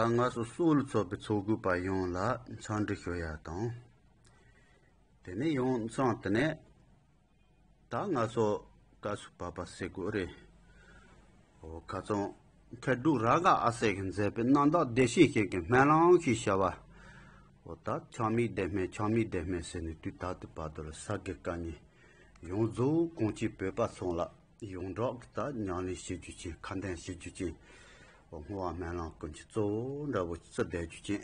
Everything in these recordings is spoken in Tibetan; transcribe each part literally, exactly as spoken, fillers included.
ང་ཚོ་སྲོག་ལ་ཚོགས་པའི་ཚོགས་དགོས་པ་ཡོངས་ལ་འཚམས་འདྲི་ཞུ་ཡ་དང་། དེ་ནས་ཡང་མཚམས་དེ་ནས་ད་ང་ཚོ་སྐབས་སུ་བབ་པ་ཟེར་དགོས་རེད། འོ་ཁ་སང་མཁས་གྲུབ་རཱ་ག་ཨ་སྲས་ཀྱིས་མཛད་པའི་རྣམ་དག་བདེ་གཤེགས་ཞིང་གི་སྨོན་ལམ་ཞེས་བྱ་བ། འོ་ད་ཆགས་མེད་བདེ་སྨོན་ཆགས་མེད་བདེ་སྨོན་ཟེར་ནས་དུས་ད་ལྟའི་བར་དུ་ལ་ས་དགེ་བཀའ་རྙིང་ཡོངས་རྫོགས་གང་ཅི་བོད་པ་ཚང་ལ་ཡོངས་གྲགས་ཀྱི་ད་ཉམས་ལེན་བྱེད་རྒྱུ་ཅན་ཁ་འདོན་བྱེད་རྒྱུ་ཅན། འོ་བསྔོ་བ་སྨོན་ལམ་ཀུན་གྱི་གཙོ་བོ་འདྲ་བོ་བརྩི་བསྡད་རྒྱུ་ཅན།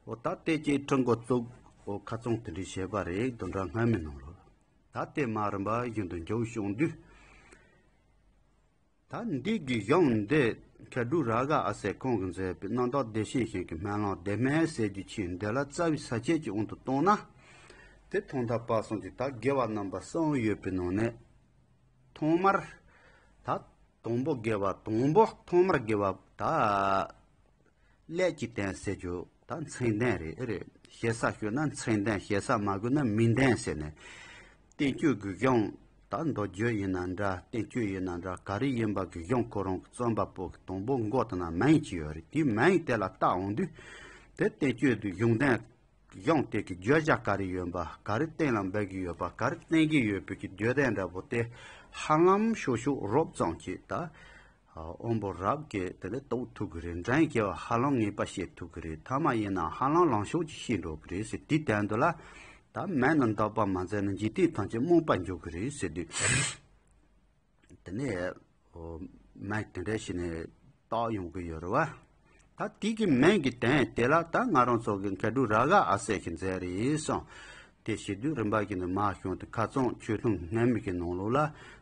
འོ་ད་ལྟའི་ཀྱི་ཁྲིམས་འགོ་བཙུགས། འོ་ཁ་སང་དེ་འདྲའི་བྱས་པ་རེད། བདུན་ཕྲག་སྔ་མའི་ནང་ལོ། ད་ལྟའི་མ་རིམ་པ་བཞིན་དུ་མཇུག་བྱུང་དུས། ད་འདི་གི་གཞུང་འདི་མཁས་གྲུབ་རཱ་ག་ཨ་སྲས་ཁོང་གིས་མཛད་པའི་རྣམ་དག་བདེ་གཤེགས་ཞིང་གི་སྨོན་ལམ་བདེ་སྨོན་ཟེར་རྒྱུ་ཅན་འདི་ལ་རྩ་བའི་ས་བཅད་ཀྱི་དབང་དུ་བཏང་ན། དེ་ཐོག་མཐའ་བར་གསུམ་གྱི་ད་དགེ་བ་རྣམ་པ་གསུམ་ཡོད་པའི་ནང་ནས། ཐོག་མར། ད་དང་པོ་དགེ་བ་དང་པོ་ཐོག་མར་དགེ་བ་ད། ཀླད་ཀྱི་སྟེང་ཟེར་རྒྱུ་ད་མཚན་ལྡན་རེད་རེད། ཞེ་ས་ཞུས་ན་མཚན་ལྡན། ཞེ་ས་མ་དགོས་ན་མིང་ལྡན་ཟེར་ནས། བསྟན་བཅོས་ཀྱི་གཞུང་ད་མདོ་རྒྱུད་ཡིན་ན་འདྲ། བསྟན་བཅོས་ཡིན་ན་འདྲ། ག་རེ་ཡིན་པ་གི་གཞུང་ཁོ་རང་གི་རྩོམ་པ་པོ་གི་དང་པོ་མགོ་དང་ན་མིང་ཅིག་ཡོད་རེད། དེའི་མིང་དེ་ལ་བལྟ་འོང་དུས། དེ་བསྟན་བཅོས་དེ་གཞུང་ལྡན། གཞུང་དེ་གི་བརྗོད་བྱ་ག་རེ་ཡོད་པ། ག་རེ་གཏན་ལ་འབེབས་ཀྱི་ཡོད་པ། ག་རེ་བསྟན་གྱི་ཡོད་པའི་གི་བརྗོད་དོན་འདྲ་པོ་དེ་ཧ་ལམ་ཤོག་ཤོག་རོབ་ཙམ་གྱིས་ད། དབང་པོ་རབ་ཀྱིས་དེ་ལས་རྟོགས་ཐུབ་ཀྱི་རེད། འགྲེལ་བཤད་ཧ་ལམ་ངེས་པ་བྱེད་ཐུབ་ཀྱི་རེད། ཐ་མ་ཡིན་ན་ཧ་ལམ་ལངས་ཕྱོགས་ཀྱི་ཤེས་འགྲོ་གི་རེད་ཟེར། དེའི་དོན་དུ་ལ་ད་མིང་ནི་འདོགས་པ་མ་མཛད་ན་འཇིག་རྟེན་ཐམས་ཅད་རྨོངས་པར་འཇུག་གི་རེད་ཟེར་དུས། དེ་ནས་མིང་དེ་འདྲ་ཞིག་ནས་བཏགས་ཡོང་གི་ཡོད་རེད་བ། ད་དེ་གི་མིང་གི་དོན་དེ་ལ་ད་ང་རང་ཚོ་གི་མཁས་གྲུབ་རཱ་ག་ཨ་སྲས་ཀྱིས་མཛད་རེད་གསུངས། དེ་བྱེད་དུས་རིམ་པ་བཞིན་དུ་མར་བྱུང་སྟེ་ཁ་སང་ཆོས་ཐུན་སྔ་མའི་གི་ནང་ལོགས་ལ་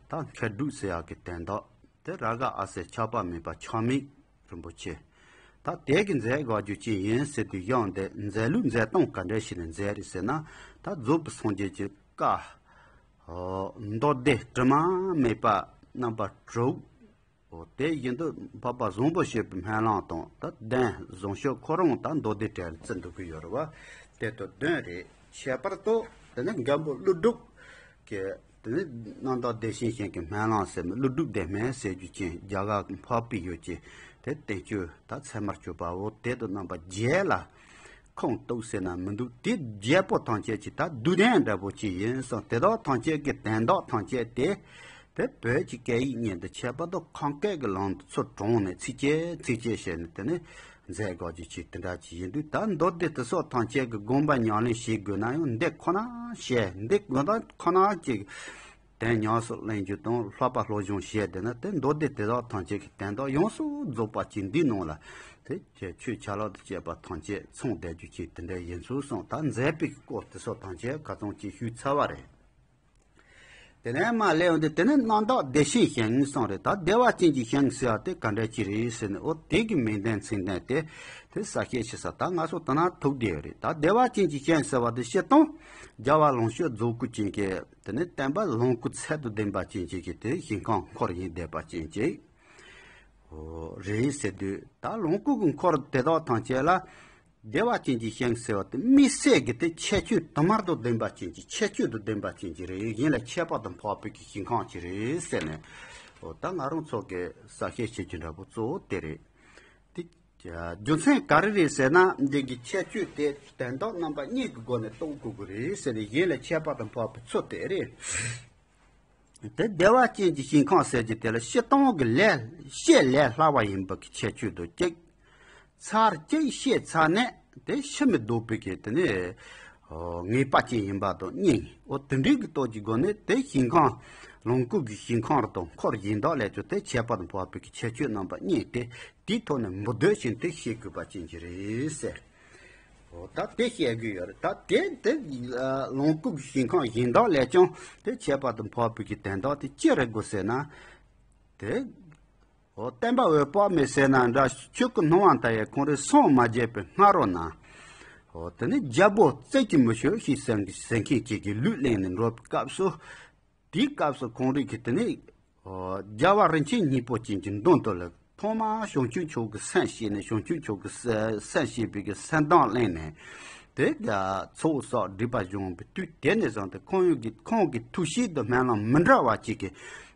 ད་མཁས་གྲུབ་ཟེར་ཡག་གི་དོན་དག་དེ་རཱ་ག་ཨ་སྲས་ཆགས་པ་མེད་པ་ཆགས་མེད་རིན་པོ་ཆེ། ད་དེ་གི་མཛད་དགོས་རྒྱུ་ཅི་ཡིན་ཟེར་དུས། གཞུང་འདི་མཛད་ལུགས་མཛད་སྟངས་ག་འདྲ་ཞིག་ནས་མཛད་རེད་ཟེར་ན། ད་རྫོགས་པའི་སངས་རྒྱས་ཀྱི་བཀའ། མདོ་སྡེ་དྲི་མ་མེད་པ་རྣམ་པ་དྲུག་འོ་དེ་བཞིན་དུ་འཕགས་པ་བཟང་པོ་སྤྱོད་པའི་སྨོན་ལམ་དང་ད་གདན་བཟང་སྤྱོད་ཁོ་རང་ད་མདོ་སྡེ་གྲལ་བརྩི་འདུག་གི་ཡོད་རེད་བ། དེ་དང་བདུན་རེད། ཁྱད་པར་དུ་དེ་ནི་མགོན་པོ་ཀླུ་སྒྲུབ་ཀྱི་དེ་ནི་རྣམ་དག་བདེ་གཤེགས་ཞིང་གི་སྨོན་ལམ་ཟེར་ནས་ཀླུ་སྒྲུབ་བདེ་སྨོན་ཟེར་རྒྱུ་ཅན་རྒྱ་གར་འཕགས་པའི་ཡུལ་གྱི་དེ་བསྟན་བཅོས་ད་ཚད་མར་གྱུར་པ་འོ་དེ་དང་རྣམ་པ་བརྒྱད་ལ། ཁུངས་གཏུགས་ཟེར་ན་མི་འདུག་དེ་བརྒྱད་པོ་ཐམས་ཅད་ཀྱི་ད་བསྡུས་དོན་འདྲ་པོ་ཅིག་ཡིན་སོང་། དེ་དག་ཐམས་ཅད་ཀྱི་དོན་དག་ཐམས་ཅད་དེ། དེ་བོད་ཀྱི་སྐད་ཡིག་གཉིས་འདི་ཁྱད་པར་དུ་ཁམས་སྐད་ཀྱི་ལམ་དུ་ཚུར་དྲངས་ནས་ཚིགས་བཅད་ཚིགས་བཅད་བྱས་ནས་དེ་ནས་མཛད་དགོས་ཀྱི་ཆེད་དེ་འདྲ་ཅིག་ཡིན་དུས། ད་མདོ་སྡེ་དེ་སོགས་ཐམས་ཅད་ཀྱི་དགོངས་པ་ཉམས་ལེན་བྱེད་དགོས་ན་ཡང་འདི་ཁོ་ན་བྱས། འདི་དགོངས་དག་ཁོ་ན་ཅིག་དོན་ཉམས་སུ་ལེན་རྒྱུ་དང་ལྷག་པ་སློབ་སྦྱོང་བྱས་བསྡད་ན། དེ་མདོ་སྡེ་དེ་དག་ཐམས་ཅད་ཀྱི་དོན་དག་ཡོངས་སུ་རྫོགས་པ་ཅིག་འདིའི་ནང་ལ་དེ་ཆོས་ཆ་ལག་ཏུ་བཅས་པ་ཐམས་ཅད་ཚང་བསྡད་རྒྱུ་ཅིག་དེ་འདྲ་ཡིན་ཚུལ་གསུངས། ད་མཛད་པའི་སྐོར་དེ་སོགས་ཐམས་ཅད་ཁ་ཚང་ཅིག་ཞུས་ཚར་བ་རེད། དེ་ནས་མར་སླེབས་འོང་དུས་དེ་ནས་རྣམ་དག་བདེ་གཤེགས་ཞིང་གསུངས་རེད། ད་བདེ་བ་ཅན་གྱི་ཞིང་ཟེར་བ་དེ་ག་འདྲ་ཅིག་རེད་ཟེར་ནས། འོ་དེ་གི་མིང་དོན་མཚན་ལྡན་དེ་དེ་གསལ་བཤད་བྱེད་ས་ད་ང་ཚོ་ད་ན་ཐུག་བསྡད་ཡོད་རེད། ད་བདེ་བ་ཅན་གྱི་ཞིང་ཟེར་བ་དེ་སྤྱིར་བཏང་རྒྱལ་བ་ལོངས་སྤྱོད་རྫོགས་སྐུ་ཅན་གྱི་དེ་ནས་བསྟན་པ་ལོངས་སྐུ་ཚད་དང་ལྡན་པ་ཅན་ཅིག་གི་དེ་ཞིང་ཁམས་འཁོར་ཡིན་བསྡད་པ་ཅན་ཅིག་འོ་རེད་ཟེར་དུས། ད་ལོངས་སྐུ་གི་འཁོར་དེ་དག་ཐམས་ཅད་ལ་བདེ་བ་ཅན་གྱི་ཞིང་ཟེར་བ་དེ་དམིགས་བསལ་གྱི་དེ་ཁྱད་ཆོས་དུ་མར་དང་ལྡན་པ་ཅན་གྱི་ཁྱད་ཆོས་དང་ལྡན་པ་ཅན་གྱི་རེད། གཞན་ལ་ཁྱད་པར་དུ་འཕགས་པའི་གི་ཞིང་ཁམས་ཅིག་རེད་ཟེར་ནས། འོ་ད་ང་རང་ཚོ་གི་གསལ་བཤད་བྱེད་རྒྱུ་འདྲ་པོ་གཙོ་བོ་དེ་རེད། དེ་རྒྱུ་མཚན་ག་རེ་རེད་ཟེར་ན། འདི་གི་ཁྱད་ཆོས་དེ་དོན་དག་རྣམ་པ་གཉིས་ཀྱི་སྒོ་ནས་རྟོགས་དགོས་ཀྱི་རེད་ཟེར་ནས། གཞན་ལ་ཁྱད་པར་དུ་འཕགས་པའི་ཚུལ་དེ་རེད། དེ་བདེ་བ་ཅན་གྱི་ཞིང་ཁམས་ཟེར་རྒྱུ་དེ་ལ་སྤྱིར་བཏང་གི་ལས་བཤད་ལས་སླ་བ་ཡིན་པ་གི་ཁྱད་ཆོས་དང་གཅིག་ཚར་གཅིག་བཤད་ཚར་ནས་དེ་ཕྱི་མི་ལྡོག་པའི་གི་དེ་ནས་ངེས་པ་ཅན་ཡིན་པ་དང་གཉིས། འོ་དེ་འདྲའི་གི་སྟོབས་ཀྱི་སྒོ་ནས་དེ་ཞིང་ཁམས་ལོངས་སྐུ་གི་ཞིང་ཁམས་རེད་དང་འཁོར་ཡིན་དག་ལས་ཀྱང་དེ་ཁྱད་པར་དུ་འཕགས་པའི་གི་ཁྱད་ཆོས་རྣམ་པ་གཉིས་དེ་དེའི་ཐོག་ནས་མུ་མཐུད་བཞིན་དེ་བཤད་དགོས་པ་ཅན་གྱི་རེད་ཟེར། འོ་ད་དེ་བཤད་དགོས་ཡོད་རེད། ད་དེ་དེ་ལོངས་སྐུ་གི་ཞིང་ཁམས་ཡིན་དག་ལས་ཀྱང་དེ་ཁྱད་པར་དུ་འཕགས་པའི་གི་དོན་དག་དེ་ཅི་རེད་དགོས་ཟེར་ན། དེ་འོ་སྟོན་པ་འོད་དཔག་མེད་ཟེར་ན་འདྲ། ཆོས་སྐུ་སྣང་བ་མཐའ་ཡས་ཁོང་རང་སངས་མ་རྒྱས་པའི་སྔ་རོལ་ན། འོ་དེ་ནས་རྒྱལ་པོ་བཙན་གྱིས་མི་ཕྱིར་ཞེས་ཟེར་མཁན་ཅིག་གི་ལུས་བླངས་ནས་འགྲོ་བའི་སྐབས་སུ། དེའི་སྐབས་སུ་ཁོང་རང་གིས་དེ་ནས་རྒྱལ་བ་རིན་ཆེན་གཉིས་པོ་ཅན་གྱི་མདུན་དུ་ལ་ཐོག་མར་བྱང་ཆུབ་མཆོག་གི་སེམས་བསྐྱེད་ནས། བྱང་ཆུབ་མཆོག་གི་སེམས་བསྐྱེད་པའི་གི་སེམས་གཏམ་གླེང་ནས། དེ་ཚོགས་བསགས་སྒྲིབ་པ་སྦྱོང་བའི་དུས་དེ་ནས་བཟུང་སྟེ་ཁོང་གི་ཁོང་གི་ཐུགས་བཞེད་དུ་སྨོན་ལམ་མི་འདྲ་བ་ཅིག་གི་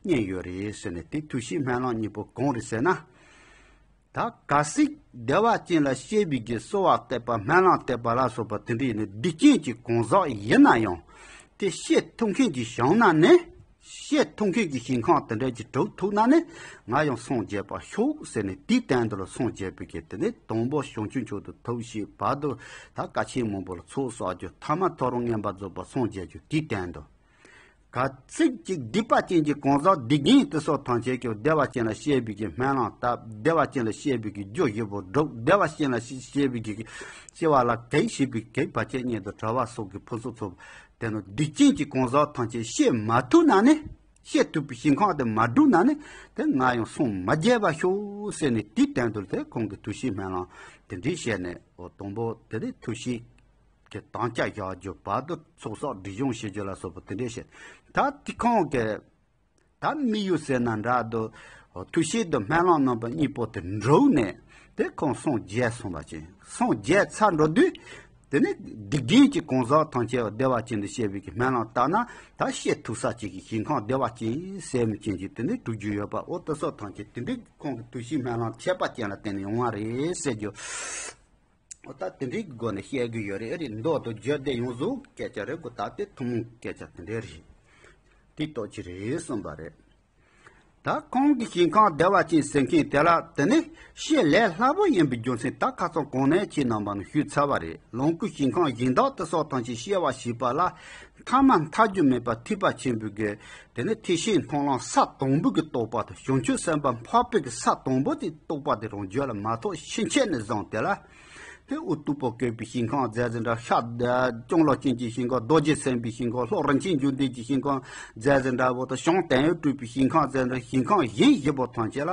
བསྙེན་ཡོད་རེད་ཟེར་ནས། དེ་ཐུགས་བཞེད་སྨོན་ལམ་གཉིས་པོ་གང་རེད་ཟེར་ན། ད་གལ་སྲིད་བདེ་བ་ཅན་ལ་སྐྱེ་བའི་གི་གསོལ་བ་བཏབ་པ་སྨོན་ལམ་བཏབ་པ་ལ་སོགས་པ་དེ་འདྲ་ཡིན་ན་སྡིག་ཅན་གྱི་གང་ཟག་ཡིན་ན་ཡང་དེ་བཤད་ཐུབ་མཁན་གྱི་བྱུང་ན་ནི། བཤད་ཐུབ་མཁན་གྱི་ཞིང་ཁམས་དེ་འདྲ་ཅིག་གྲུབ་ཐུབ་ན་ནི་ང་ཡང་སངས་རྒྱས་པ་ཤོག་ཟེར་ནས་དེའི་སྟེང་དུ་ལ་སངས་རྒྱས་པའི་གི་དེ་ནས་དང་པོ་བྱང་ཆུབ་མཆོག་ཏུ་ཐུགས་བསྐྱེད། བར་དུ་ད་བཀའ་ཆེན་མང་པོ་ལ་ཚོགས་བསགས་རྒྱུ། ཐ་མ་ཐོ་རངས་མངོན་པར་རྫོགས་པར་སངས་རྒྱས་རྒྱུ་དེའི་སྟེང་དུ། གལ་སྲིད་ཅིག་སྡིག་པ་ཅན་གྱི་གང་ཟག་སྡིག་རྒན་དེ་སོགས་ཐམས་ཅད་ཀྱིས་བདེ་བ་ཅན་ལ་བཤད་པའི་གི་སྨོན་ལམ་བཏབ། བདེ་བ་ཅན་ལ་བཤད་པའི་གི་རྒྱུ་བཞི་པོ་བསྒྲུབས། བདེ་བ་ཅན་ལ་བཤད་པའི་གི་སྐྱེ་བ་ལ་གེགས་བྱེད་པའི་གེགས་བར་ཆད་གཉིས་དང་བྲལ་བ་སོགས་ཀྱི་ཕུན་སུམ་ཚོགས་པ་དེ་ནི་སྡིག་ཅན་གྱི་གང་ཟག་ཐམས་ཅད་བཤད་མ་ཐུབ་ན་ནི། བཤད་ཐུབ་པའི་ཞིང་ཁམས་དེ་མ་བསྒྲུབས་ན་ནི་དེ་ང་ཡང་སངས་མ་རྒྱས་པ་ཤོག་ཟེར་ནས་དེའི་སྟེང་དུ་དེ་ཁོང་གི་ཐུགས་བཞེད་སྨོན་ལམ་དེ་འདྲའི་བཤད་ནས། འོ་དང་པོ་དེ་ནི་ཐུགས་བཞེད་ཀྱི་དམ་བཅའ་བཞག་རྒྱུ། བར་དུ་ཚོགས་བསགས་སྒྲིབ་སྦྱོང་བྱེད་རྒྱུ་ལ་སོགས་པ་དེ་འདྲའི་བཤད། ད་དེ་ཁོང་གི་ད་དམིགས་ཡུལ་ཟེར་ན་འདྲ་འདུག། ཐུགས་བཞེད་དང་སྨོན་ལམ་རྣམ་པ་གཉིས་པོ་དེ་འགྲུབ་ནས་དེ་ཁོང་སངས་རྒྱས་སོང་བ་ཅན། སངས་རྒྱས་ཚར་འགྲོ་དུས་དེ་ནི་སྡིག་རྒན་གྱི་གང་ཟག་ཐམས་ཅད་བདེ་བ་ཅན་དུ་བཤད་པའི་གི་སྨོན་ལམ་བཏབ་ན་ད་བཤད་ཐུབ་ས་ཅིག་གི་ཞིང་ཁམས་བདེ་བ་ཅན་ཟེར་མི་ཅན་གྱི་དེ་ནི་གྲུབ་རྒྱུ་ཡོད་པ། འོ་དེ་སོགས་ཐམས་ཅད་དེ་འདྲའི་ཁོང་གི་ཐུགས་བཞེད་སྨོན་ལམ་ཁྱད་པར་ཅན་ལ་བརྟེན་ནས་ཡོང་བ་རེད་ཟེར་རྒྱུ། འོ་ད་དེ་འདྲའི་སྒོ་ནས་བཤད་གི་ཡོད་རེད། ཨེ་རེད། མདོ་དང་རྒྱུད་སྡེ་ཡོངས་སུ་སྐད་ཆ་རེད་གོ། ད་དེ་ཐུན་མོང་སྐད་ཆ་དེ་འདྲ་རེད། དེ་ལྟོ་ཅི་རེད་གསུངས་པ་རེད། ད་ཁོང་གི་ཞིང་ཁམས་བདེ་བ་ཅན་ཟེར་མཁན་དེ་ལ་དེ་ནི་བཤད་ལས་སླ་པོ་ཡིན་པའི་རྒྱུ་མཚན་ད་ཁ་སང་གོང་ནས་ཁྱེད་རྣམ་པ་ནས་ཞུས་ཚར་བ་རེད། ལོངས་སྐུའི་ཞིང་ཁམས་གཞན་དག་དེ་སོགས་ཐམས་ཅད་བཤད་པ་ཞེས་པ་ལ་ཐ་མ་མཐའ་རྒྱུ་མེད་པ་ཐེག་པ་ཆེན་པོའི་གི་དེ་ནི་ཐེག་ཆེན་མཐོང་ལམ་ས་དང་པོའི་གི་རྟོགས་པ་དང་། བྱང་ཆུབ་སེམས་དཔའ་འཕགས་པའི་གི་ས་དང་པོ་དེ་རྟོགས་པ་དེ་རང་རྒྱུད་ལ་མ་ཐོབ་ཕྱིན་ཆད་ནས་བཟུང་དེ་ལ། དེ་དབུ་སྟུག་པོ་བཀོད་པའི་ཞིང་ཁམས་མཛད་ཟིན་འདྲ། ཤར་ལྕང་ལོ་ཅན་གྱི་ཞིང་ཁམས། རྡོ་རྗེ་སེམས་དཔའི་ཞིང་ཁམས། ལྷོ་རིན་ཆེན་འབྱུང་ལྡན་གྱི་ཞིང་ཁམས་མཛད་ཟིན་འདྲ་བོ་དང་། བྱང་དོན་ཡོད་གྲུབ་པའི་ཞིང་ཁམས་མཛད་ཟིན་འདྲ། ཞིང་ཁམས་གཞན་བཞི་པོ་ཐམས་ཅད་ལ་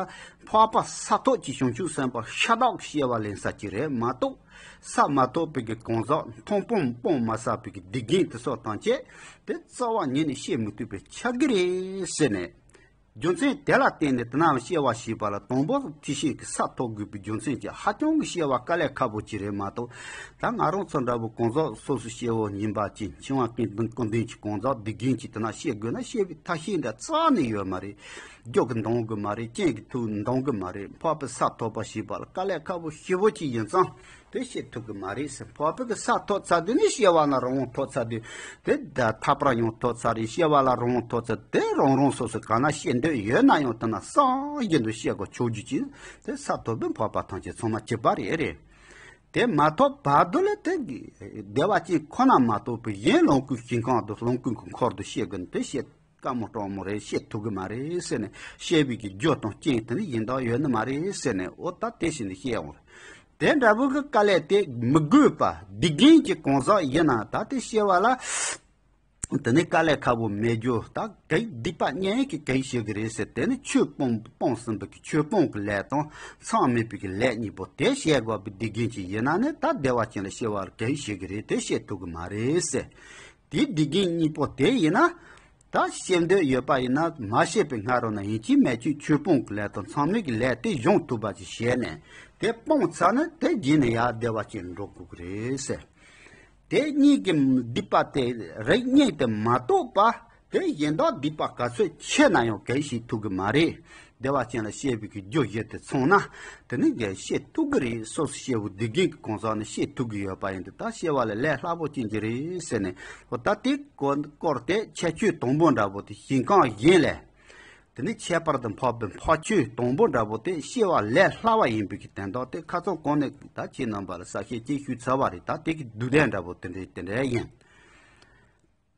འཕགས་པ་ས་ཐོབ་ཀྱི་བྱང་ཆུབ་སེམས་དཔའ་ཤ་སྟག་གི་སྐྱེ་བ་ལེན་ས་ཅིག་རེད་མ་གཏོགས། ས་མ་ཐོབ་པའི་གི་གང་ཟག་མཐོང་སྤང་སྤང་མ་ཟད་པའི་གི་སྡིག་རྒན་དེ་སོགས་ཐམས་ཅད་དེ་རྩ་བ་ཉིད་ནས་བཤད་མི་ཐུབ་པའི་ཆ་གི་རེད་ཟེར་ནས། རྒྱུ་མཚན་དེ་ལ་བརྟེན་ནས་དེ་ནས་སྐྱེ་བ་ཞེས་པ་ལ་དང་པོ་ཐེག་ཆེན་གྱི་ས་ཐོབ་དགོས་པའི་རྒྱུ་མཚན་གྱིས་ཧ་ཅང་གི་སྐྱེ་བ་དཀའ་ལས་ཁག་པོ་ཅིག་རེད་མ་གཏོགས། ད་ང་རང་ཚོ་འདྲ་བོ་གང་ཟག་སོ་སོའི་སྐྱེ་བོ་ཉིད་པ་ཅིག་འཆིང་བ་ཀུན་ཀུན་ལྡན་གྱི་གང་ཟག་སྡིག་རྒན་གྱིས་དེ་ནས་བཤད་དགོས་ན་བཤད་པའི་ཐབས་ཤེས་འདྲ་རྩ་ནས་ཡོད་མ་རེད། རྒྱུ་གིས་འདང་གི་མ་རེད། རྐྱེན་གྱིས་ཐུག་འདང་གི་མ་རེད། འཕགས་པའི་ས་ཐོབ་པ་ཞེས་པ་ལ་དཀའ་ལས་ཁག་པོ་ཞེ་པོ་ཅིག་ཡིན་ཙང་། དེ་བཤད་ཐུབ་ཀྱི་མ་རེད་ཟེར། འཕགས་པའི་གི་ས་ཐོབ་ཚར་དུས་ནི་སྐྱེ་བ་ལ་རང་དབང་ཐོབ་ཚར་དུས། དེ་ད་ཐར་པར་ཡང་ཐོབ་ཚར་རེད། སྐྱེ་བ་ལ་རང་དབང་ཐོབ་ཚར། དེ་རང་རང་སོ་སོ་གང་ན་བཤད་འདོད་ཡོད་ན་ཡང་དེ་ན་སངས་རྒྱས་འདུ་བཤད་དགོས་ཆོག་རྒྱུ་ཅིག། དེ་ས་ཐོབ་པའི་འཕགས་པ་ཐམས་ཅད་ཚང་མ་གཅིག་པ་རེད་རེད། དེ་མ་ཐོབ་བར་དུ་ལ་དེ་བདེ་བ་ཅན་ཁོ་ན་མ་གཏོགས་པའི་གཞན་ལོངས་སྐུའི་ཞིང་ཁམས་དང་ལོངས་སྐུའི་འཁོར་དུ་བཤད་དགོས་ནི་དེ་བཤད། དཀའ་མོ་སྤྲང་མོ་རེད། བཤད་ཐུབ་ཀྱི་མ་རེད་ཟེར་ནས། བཤད་པའི་གི་རྒྱུ་དང་རྐྱེན་དེ་ནི་ཡིན་དང་ཡོད་ནི་མ་རེད་ཟེར་ནས། འོ་ད་དེ་བཞིན་དུ་བཤད་འོང་རེད། དེ་འདྲ་བོ་གི་དཀའ་ལས་དེ་མི་དགོས་པ། སྡིག་རྒན་གྱི་གང་ཟག་ཡིན་ན་ད་དེ་སྐྱེ་བ་ལ་དེ་ནི་དཀའ་ལས་ཁག་པོ་མེད་རྒྱུ། ད་གེགས་སྡིག་པ་གཉིས་ཀྱིས་གེགས་བྱེད་ཀྱི་རེད་ཟེར། དེ་ནི་ཆོས་སྤོང་སྤོང་ཟིན་པའི་གི་ཆོས་སྤོང་གི་ལས་དང་མཚམས་མེད་པའི་གི་ལས་གཉིས་པོ་དེ་བྱེད་དགོས་པའི་སྡིག་རྒན་གྱི་ཡིན་ན་ནི་ད་བདེ་བ་ཅན་ལ་སྐྱེ་བ་ལ་གེགས་བྱེད་ཀྱི་རེད། དེ་བཤད་ཐུབ་ཀྱི་མ་རེད་ཟེར། དེའི་སྡིག་རྒན་གཉིས་པོ་དེ་ཡིན་ན། ད་བཤད་འདོད་ཡོད་པ་ཡིན་ན་མ་བཤད་པའི་སྔ་རོལ་ན་ཡིན་གཅིག་མིན་གཅིག་ཆོས་སྤོང་གི་ལས་དང་མཚམས་མེད་ཀྱི་ལས་དེ་སྦྱོང་ཐུབ་པ་ཅིག་བྱས་ནས་དེ་སྤངས་ཚར་ན་དེ་རྗེས་ནས་ཡར་བདེ་བ་ཅན་འགྲོ་དགོས་ཀྱི་རེད་ཟེར། དེ་གཉིས་ཀྱི་སྡིག་པ་དེ་རིགས་གཉིས་དེ་མ་གཏོགས་པ་དེ་གཞན་དག་སྡིག་པ་ག་ཚོད་ཆེ་ན་ཡང་གེགས་བྱེད་ཐུབ་ཀྱི་མ་རེད། བདེ་བ་ཅན་ལ་སྐྱེ་བའི་གི་རྒྱུ་བཞི་དེ་ཚང་ན་དེ་ནི་གེགས་བྱེད་ཐུབ་ཀྱི་རེད། སོ་སོ་སྐྱེ་བོ་སྡིག་རྒན་གྱི་གང་ཟག་ནི་བཤད་ཐུབ་ཀྱི་ཡོད་པ་ཡིན་དུས་ད་སྐྱེ་བ་ལ་ལས་སླ་པོ་ཅན་གྱི་རེད་ཟེར་ནས། འོ་ད་དེ་སྐོར་སྐོར་དེ་ཁྱད་ཆོས་དང་པོ་འདྲ་པོ་དེ་ཞིང་ཁམས་གཞན་ལས། དེ་ནི་ཁྱད་པར་དུ་འཕགས་པའི་འཕགས་ཆོས་དང་པོ་འདྲ་པོ་དེ་སྐྱེ་བ་ལས་སླ་བ་ཡིན་པའི་གི་དོན་དག་དེ་ཁ་སང་གོང་ནས་ད་ཁྱེད་རྣམ་པ་ལ་གསལ་བཤད་ཅིག་ཞུས་ཚར་བ་རེད། ད་དེ་གི་བསྡུས་དོན་འདྲ་པོ་དེ་འདྲ་དེ་འདྲ་ཡིན།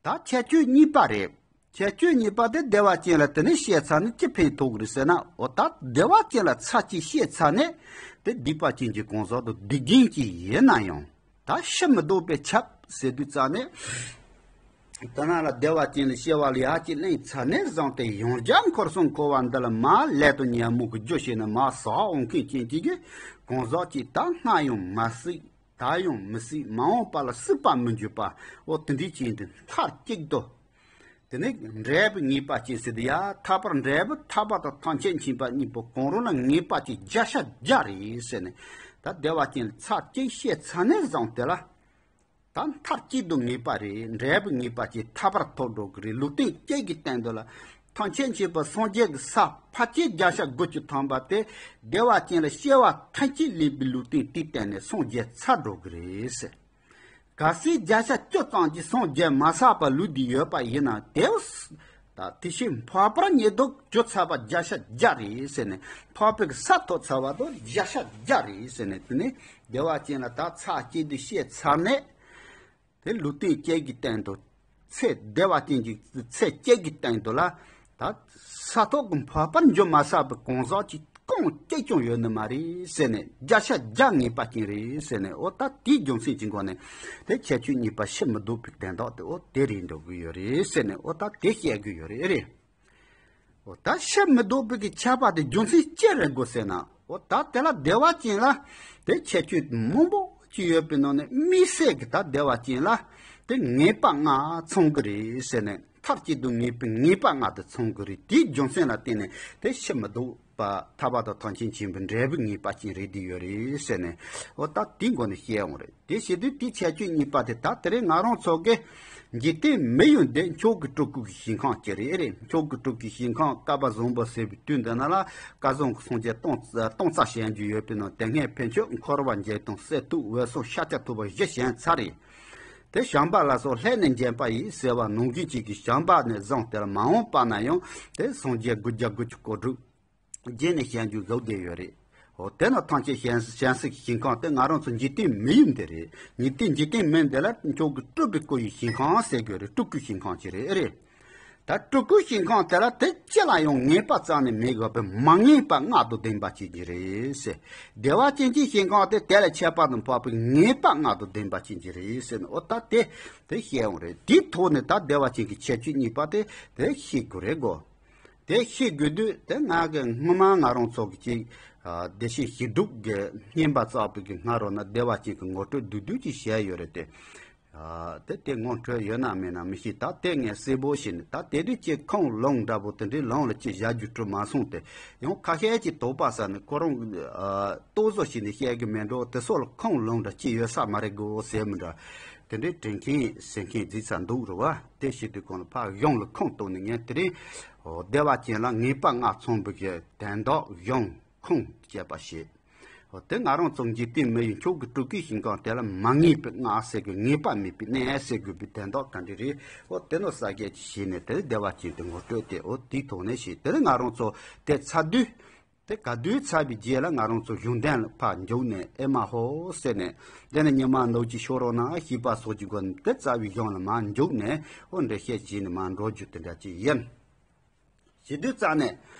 ད་ཁྱད་ཆོས་གཉིས་པ་རེད། ཁྱད་ཆོས་གཉིས་པ་དེ་བདེ་བ་ཅན་ལ་དེ་ནས་བཤད་ཚར་ནས་ཅི་ཕན་ཐོགས་རེད་ཟེར་ན། འོ་ད་བདེ་བ་ཅན་ལ་ཚར་གཅིག་བཤད་ཚར་ནས་དེ་སྡིག་པ་ཅན་གྱི་གང་ཟག་དང་སྡིག་རྒན་གྱི་ཡིན་ན་ཡང་ད་ཕྱིར་མི་ལྡོག་པས་ཁྱབ་ཟེར་དུས་ཙ་ནས། དེ་ན་ལ་བདེ་བ་ཅན་ལ་སྐྱེ་བ་ལ་ཡར་གཅིག་ལེན་ཚར་ནས་བཟུང་སྟེ་ཡང་བསྐྱར་འཁོར་གསུམ་འཁོར་བ་འདི་ལ་མར་ལས་དང་ཉོན་མོངས་ཀྱི་རྒྱུ་བྱས་ནས་མར་ཟག་འོང་མཁན་ཅན་གཅིག་གི་གང་ཟག་ཅིག་ད་སྔ་ཡང་མ་སྲིད། ད་ཡང་མི་སྲིད། མ་འོངས་པ་ལ་སྲིད་པར་མི་འགྱུར་བ། འོ་དེ་འདྲའི་ཅན་དེ་མཐའ་གཅིག་ཏུ། དེ་ནས་འབྲས་བུ་ངེས་པ་ཅན་ཟེར་དུས་ཡ། ཐར་པར་འབྲས་བུ་ཐར་པ་དང་ཐམས་ཅད་མཁྱེན་པ་གཉིས་པོ་གང་རུང་ལ་ངེས་པ་ཅན་བརྒྱ་ཆ་བརྒྱ་རེད་ཟེར་ནས། ད་བདེ་བ་ཅན་ལ་ཚར་གཅིག་བཤད་ཚར་ནས་བཟུང་དེ་ལ། ད་མཐའ་གཅིག་ཏུ་ངེས་པ་རེད། འབྲས་བུ་ངེས་པ་ཅན་ཐར་པར་ཐོབ་འགྲོ་གི་རེད། ལུགས་མཐུན་གཅིག་གི་སྟེང་དུ་ལ། ཐམས་ཅད་མཁྱེན་པ་སངས་རྒྱས་ཀྱི་ས་ཕལ་ཆེར་བརྒྱ་ཆ་དགུ་བཅུ་ཐམ་པ་དེ་བདེ་བ་ཅན་ལ་སྐྱེ་བ་ཐམས་ཅད་ལེན་པའི་ལུགས་བསྟན་དེའི་སྟེང་ནས་སངས་རྒྱས་ཚར་འགྲོ་གི་རེད་ཟེར། གལ་སྲིད་བརྒྱ་ཆ་བཅུ་ཙམ་གྱིས་སངས་རྒྱས་མ་ཚར་བར་ལུས་བསྡད་ཡོད་པ་ཡིན་ན་དེ། ད་དེ་བཞིན་འཕགས་པ་ཉིད་དུ་གྱུར་ཚར་བ་བརྒྱ་ཆ་བརྒྱ་རེད་ཟེར་ནས། འཕགས་པའི་ས་ཐོབ་ཚར་བ་དང་བརྒྱ་ཆ་བརྒྱ་རེད་ཟེར་ནས། དེ་ནས་བདེ་བ་ཅན་ལ་ད་ཚར་གཅིག་དུ་སྐྱེས་ཚར་ནས། དེ་ལུས་རྟེན་གཅིག་གི་སྟེང་དུ། ཚེ་བདེ་བ་ཅན་གྱི་ཚེ་གཅིག་གི་སྟེང་དུ་ལ། ད་ས་ཐོབ་ཀྱི་འཕགས་པར་འགྱུར་མ་ཚར་བའི་གང་ཟག་ཅིག་རྐང་གཅིག་ཀྱང་ཡོད་ནི་མ་རེད་ཟེར་ནས། བརྒྱ་ཆ་བརྒྱ་ངེས་པ་ཅན་རེད་ཟེར་ནས། འོ་ད་དེའི་རྒྱུ་མཚན་གྱི་སྒོ་ནས་དེ་ཁྱད་ཆོས་གཉིས་པ་ཕྱིར་མི་ལྡོག་པའི་དོན་དག་དེ་འོ་དེ་རེད་འགྲོ་གི་ཡོད་རེད་ཟེར་ནས། འོ་ད་དེ་བཤད་གི་ཡོད་རེད། ཨེ་རེད། འོ་ད་ཕྱིར་མི་ལྡོག་པའི་གི་ཁྱབ་པ་དེ་རྒྱུ་མཚན་ཅི་རེད་དགོས་ཟེར་ན། འོ་ད་དེ་ལ་བདེ་བ་ཅན་ལ་དེ་ཁྱད་ཆོས་མང་པོ་ཅིག་ཡོད་པའི་ནང་ནས་དམིགས་བསལ་གྱི་ད་བདེ་བ་ཅན་ལ་དེ་ངེས་པ་ལྔ་ཚང་གི་རེད་ཟེར་ནས། མཐར་གྱིས་དུ་ངེས་པའི་ངེས་པ་ལྔ་དེ་ཚང་གི་རེད། དེའི་རྒྱུ་མཚན་ལ་བརྟེན་ནས་དེ་ཕྱིར་མི་ལྡོག་པ་ཐར་པ་དང་ཐམས་ཅད་མཁྱེན་པའི་འབྲས་བུ་ངེས་པ་ཅན་རེད་བསྡད་ཡོད་རེད་ཟེར་ནས། འོ་ད་དེའི་སྒོ་ནས་བཤད་འོང་རེད། དེ་བྱེད་དུས་དེའི་ཁྱད་ཆོས་གཉིས་པ་དེ་ད་དེ་རིང་ང་རང་ཚོ་གི་འཇིག་རྟེན་མི་ཡུལ་འདི་མཆོག་གི་སྤྲུལ་སྐུ་གི་ཞིང་ཁམས་ཅིག་རེད། ཨེ་རེད། མཆོག་གི་སྤྲུལ་སྐུའི་ཞིང་ཁམས་བསྐལ་པ་བཟང་པོ་ཟེར་བའི་དུས་འདི་ན་ལ། བསྐལ་བཟང་གི་སངས་རྒྱས་སྟོང་སྟོང་རྩ་བཞེངས་རྒྱུ་ཡོད་པའི་ནང་དེ་སྔའི་ཕན་ཆད་འཁོར་བ་འཇིག་དང་གསེར་ཐུབ་འོད་སྲུང་ཤཱཀྱ་ཐུབ་པ་བཞི་བཞེངས་ཚར་རེད། དེ་བྱམས་པ་ལ་སོགས་ལྷས་ནི་བརྒྱན་པ་ཡིས་ཟེར་བ་ནང་བཞིན་ཅིག་གི་བྱམས་པ་ནས་བཟུང་སྟེ་ལ་མ་འོངས་པ་ན་ཡང་དེ་སངས་རྒྱས་དགུ་བརྒྱ་དགུ་བཅུ་གོ་དྲུག་རྗེས་ནས་བྱང་རྒྱུ་བཟོ་བསྡད་ཡོད་རེད། འོ་དེ་ནི་ཐམས་ཅད་བྱང་བྱང་སེམས་ཀྱི་ཞིང་ཁམས་དེ་ང་རང་ཚོ་འཇིག་རྟེན་མི་ཡུལ་འདི་རེད། འཇིག་རྟེན་འཇིག་རྟེན་མི་འདི་ལ་མཆོག་གི་སྤྲུལ་པའི་སྐུ་ཡི་ཞིང་ཁམས་ཟེར་དགོས་རེད། སྤྲུལ་སྐུའི་ཞིང་ཁམས་ཅིག་རེད། ཨེ་རེད། ད་སྤྲུལ་སྐུའི་ཞིང་ཁམས་དེ་ལ་དེ་ཅི་ལ་ཡང་ངེས་པ་རྩ་ནས་མེད་དགོས་པའི་མ་ངེས་པ་ལྔ་དང་ལྡན་པ་ཅིག་གི་རེད་ཟེར། བདེ་བ་ཅན་གྱི་ཞིང་ཁམས་དེ་དེ་ལས་ཁྱད་པར་དུ་འཕགས་པའི་ངེས་པ་ལྔ་དང་ལྡན་པ་ཅིག་གི་རེད་ཟེར་ནས། འོ་ད་དེ་དེ་བཤད་འོང་རེད། དེའི་ཐོག་ནས་ད་བདེ་བ་ཅན་གྱི་ཁྱད་ཆོས་གཉིས་པ་དེ་དེ་ཤེས་དགོས་རེད་གོ། དེ་ཤེས་དགོས་དུས་དེ་ང་གི་སྔོན་མ་ང་རང་ཚོ་གི་ཅིག་ཨ་བདེ་གཤེགས་བཤད་སྒྲུབ་ཀྱི་བསྙེན་པ་བསགས་པའི་གི་སྔ་རོལ་ན་བདེ་བ་ཅན་གྱི་ངོ་སྤྲོད་བསྡུས་བསྡུས་ཅིག་བྱས་ཡོད་རེད་དེ། ཨ་དེ་དེ་ངོ་འཕྲོད་ཡོད་ན་མེད་ན་མི་ཤེས། ད་དེ་ངས་གསལ་པོ་ཞིག་ནི་ད་དེ་དུས་ཀྱི་ཁུངས་ལུང་འདྲ་པོ་དེ་འདྲའི་ལུང་ལ་ཅིག་བཞག་རྒྱུ་གྲུབ་མ་སོང་སྟེ། ཡང་ཁ་ཤས་ཀྱིས་དོགས་པ་ཟ་ནས་ཁོ་རང་ཨ་ལྟོ་བཟོ་བྱས་ནས་བཤད་གི་མེད་འགྲོ། དེ་སོགས་ལ་ཁུངས་ལུང་འདྲ་ཅིག་ཡོད་ས་མ་རེད་གོ་ཟེར་མི་འདྲ། དེ་འདྲའི་དྲན་མཁན་ཟེར་མཁན་རྫིག་ཚ་འདུག་རེད་བ། དེ་བྱེད་དུས་གང་ལ་ཕར་གཞུང་ལ་ཁུངས་གཏུགས་ནས་ངས་དེ་རིང་ཨོ་བདེ་བ་ཅན་ལ་ངེས་པ་ལྔ་ཚང་བའི་གི་དོན་དག་གཞུང་ཁུངས་བཅད་པ་བྱེད། ཨོ་དེ་ང་རང་ཚོ་འཇིག་རྟེན་མི་ཡི་མཆོག་གི་སྤྲུལ་སྐུའི་ཞིང་ཁམས་དེ་ལ་མ་ངེས་པའི་ལྔ་ཟེར་གི་ངེས་པ་མེད་པའི་གནས་ཟེར་དགོས་པའི་དོན་དག་ག་འདྲ་རེད། ཨོ་དེ་ནོ་ས་སྐད་ཅིག་བྱས་ནས་དེ་བདེ་བ་ཅན་དུ་ངོ་སྤྲོད་དེ། ཨོ་དེའི་ཐོག་ནས་བྱས་དེ་ནི་ང་རང་ཚོ་དེ་ཚར་དུས། དེ་ག་དུས་ཚར་བའི་རྗེས་ལ་ང་རང་ཚོ་གཞུང་དོན་ལ་ཕར་འཇུག་ནས་ཨེ་མ་ཧོ་ཟེར་ནས། དེ་ནས་ཉི་མ་ནུབ་ཀྱི་ཕྱོགས་རོ་ན་ཤེས་པ་སོགས་ཀྱི་སྒོ་ནས་དེ་རྩ་བའི་གཞུང་ལ་མར་འཇུག་ནས། ཨོ་འགྲེལ་བཤད་བྱས་ནས་མར་འགྲོ་རྒྱུ་དེ་འདྲ་ཅིག་ཡིན། བྱེད་དུས་རྩ་ནས་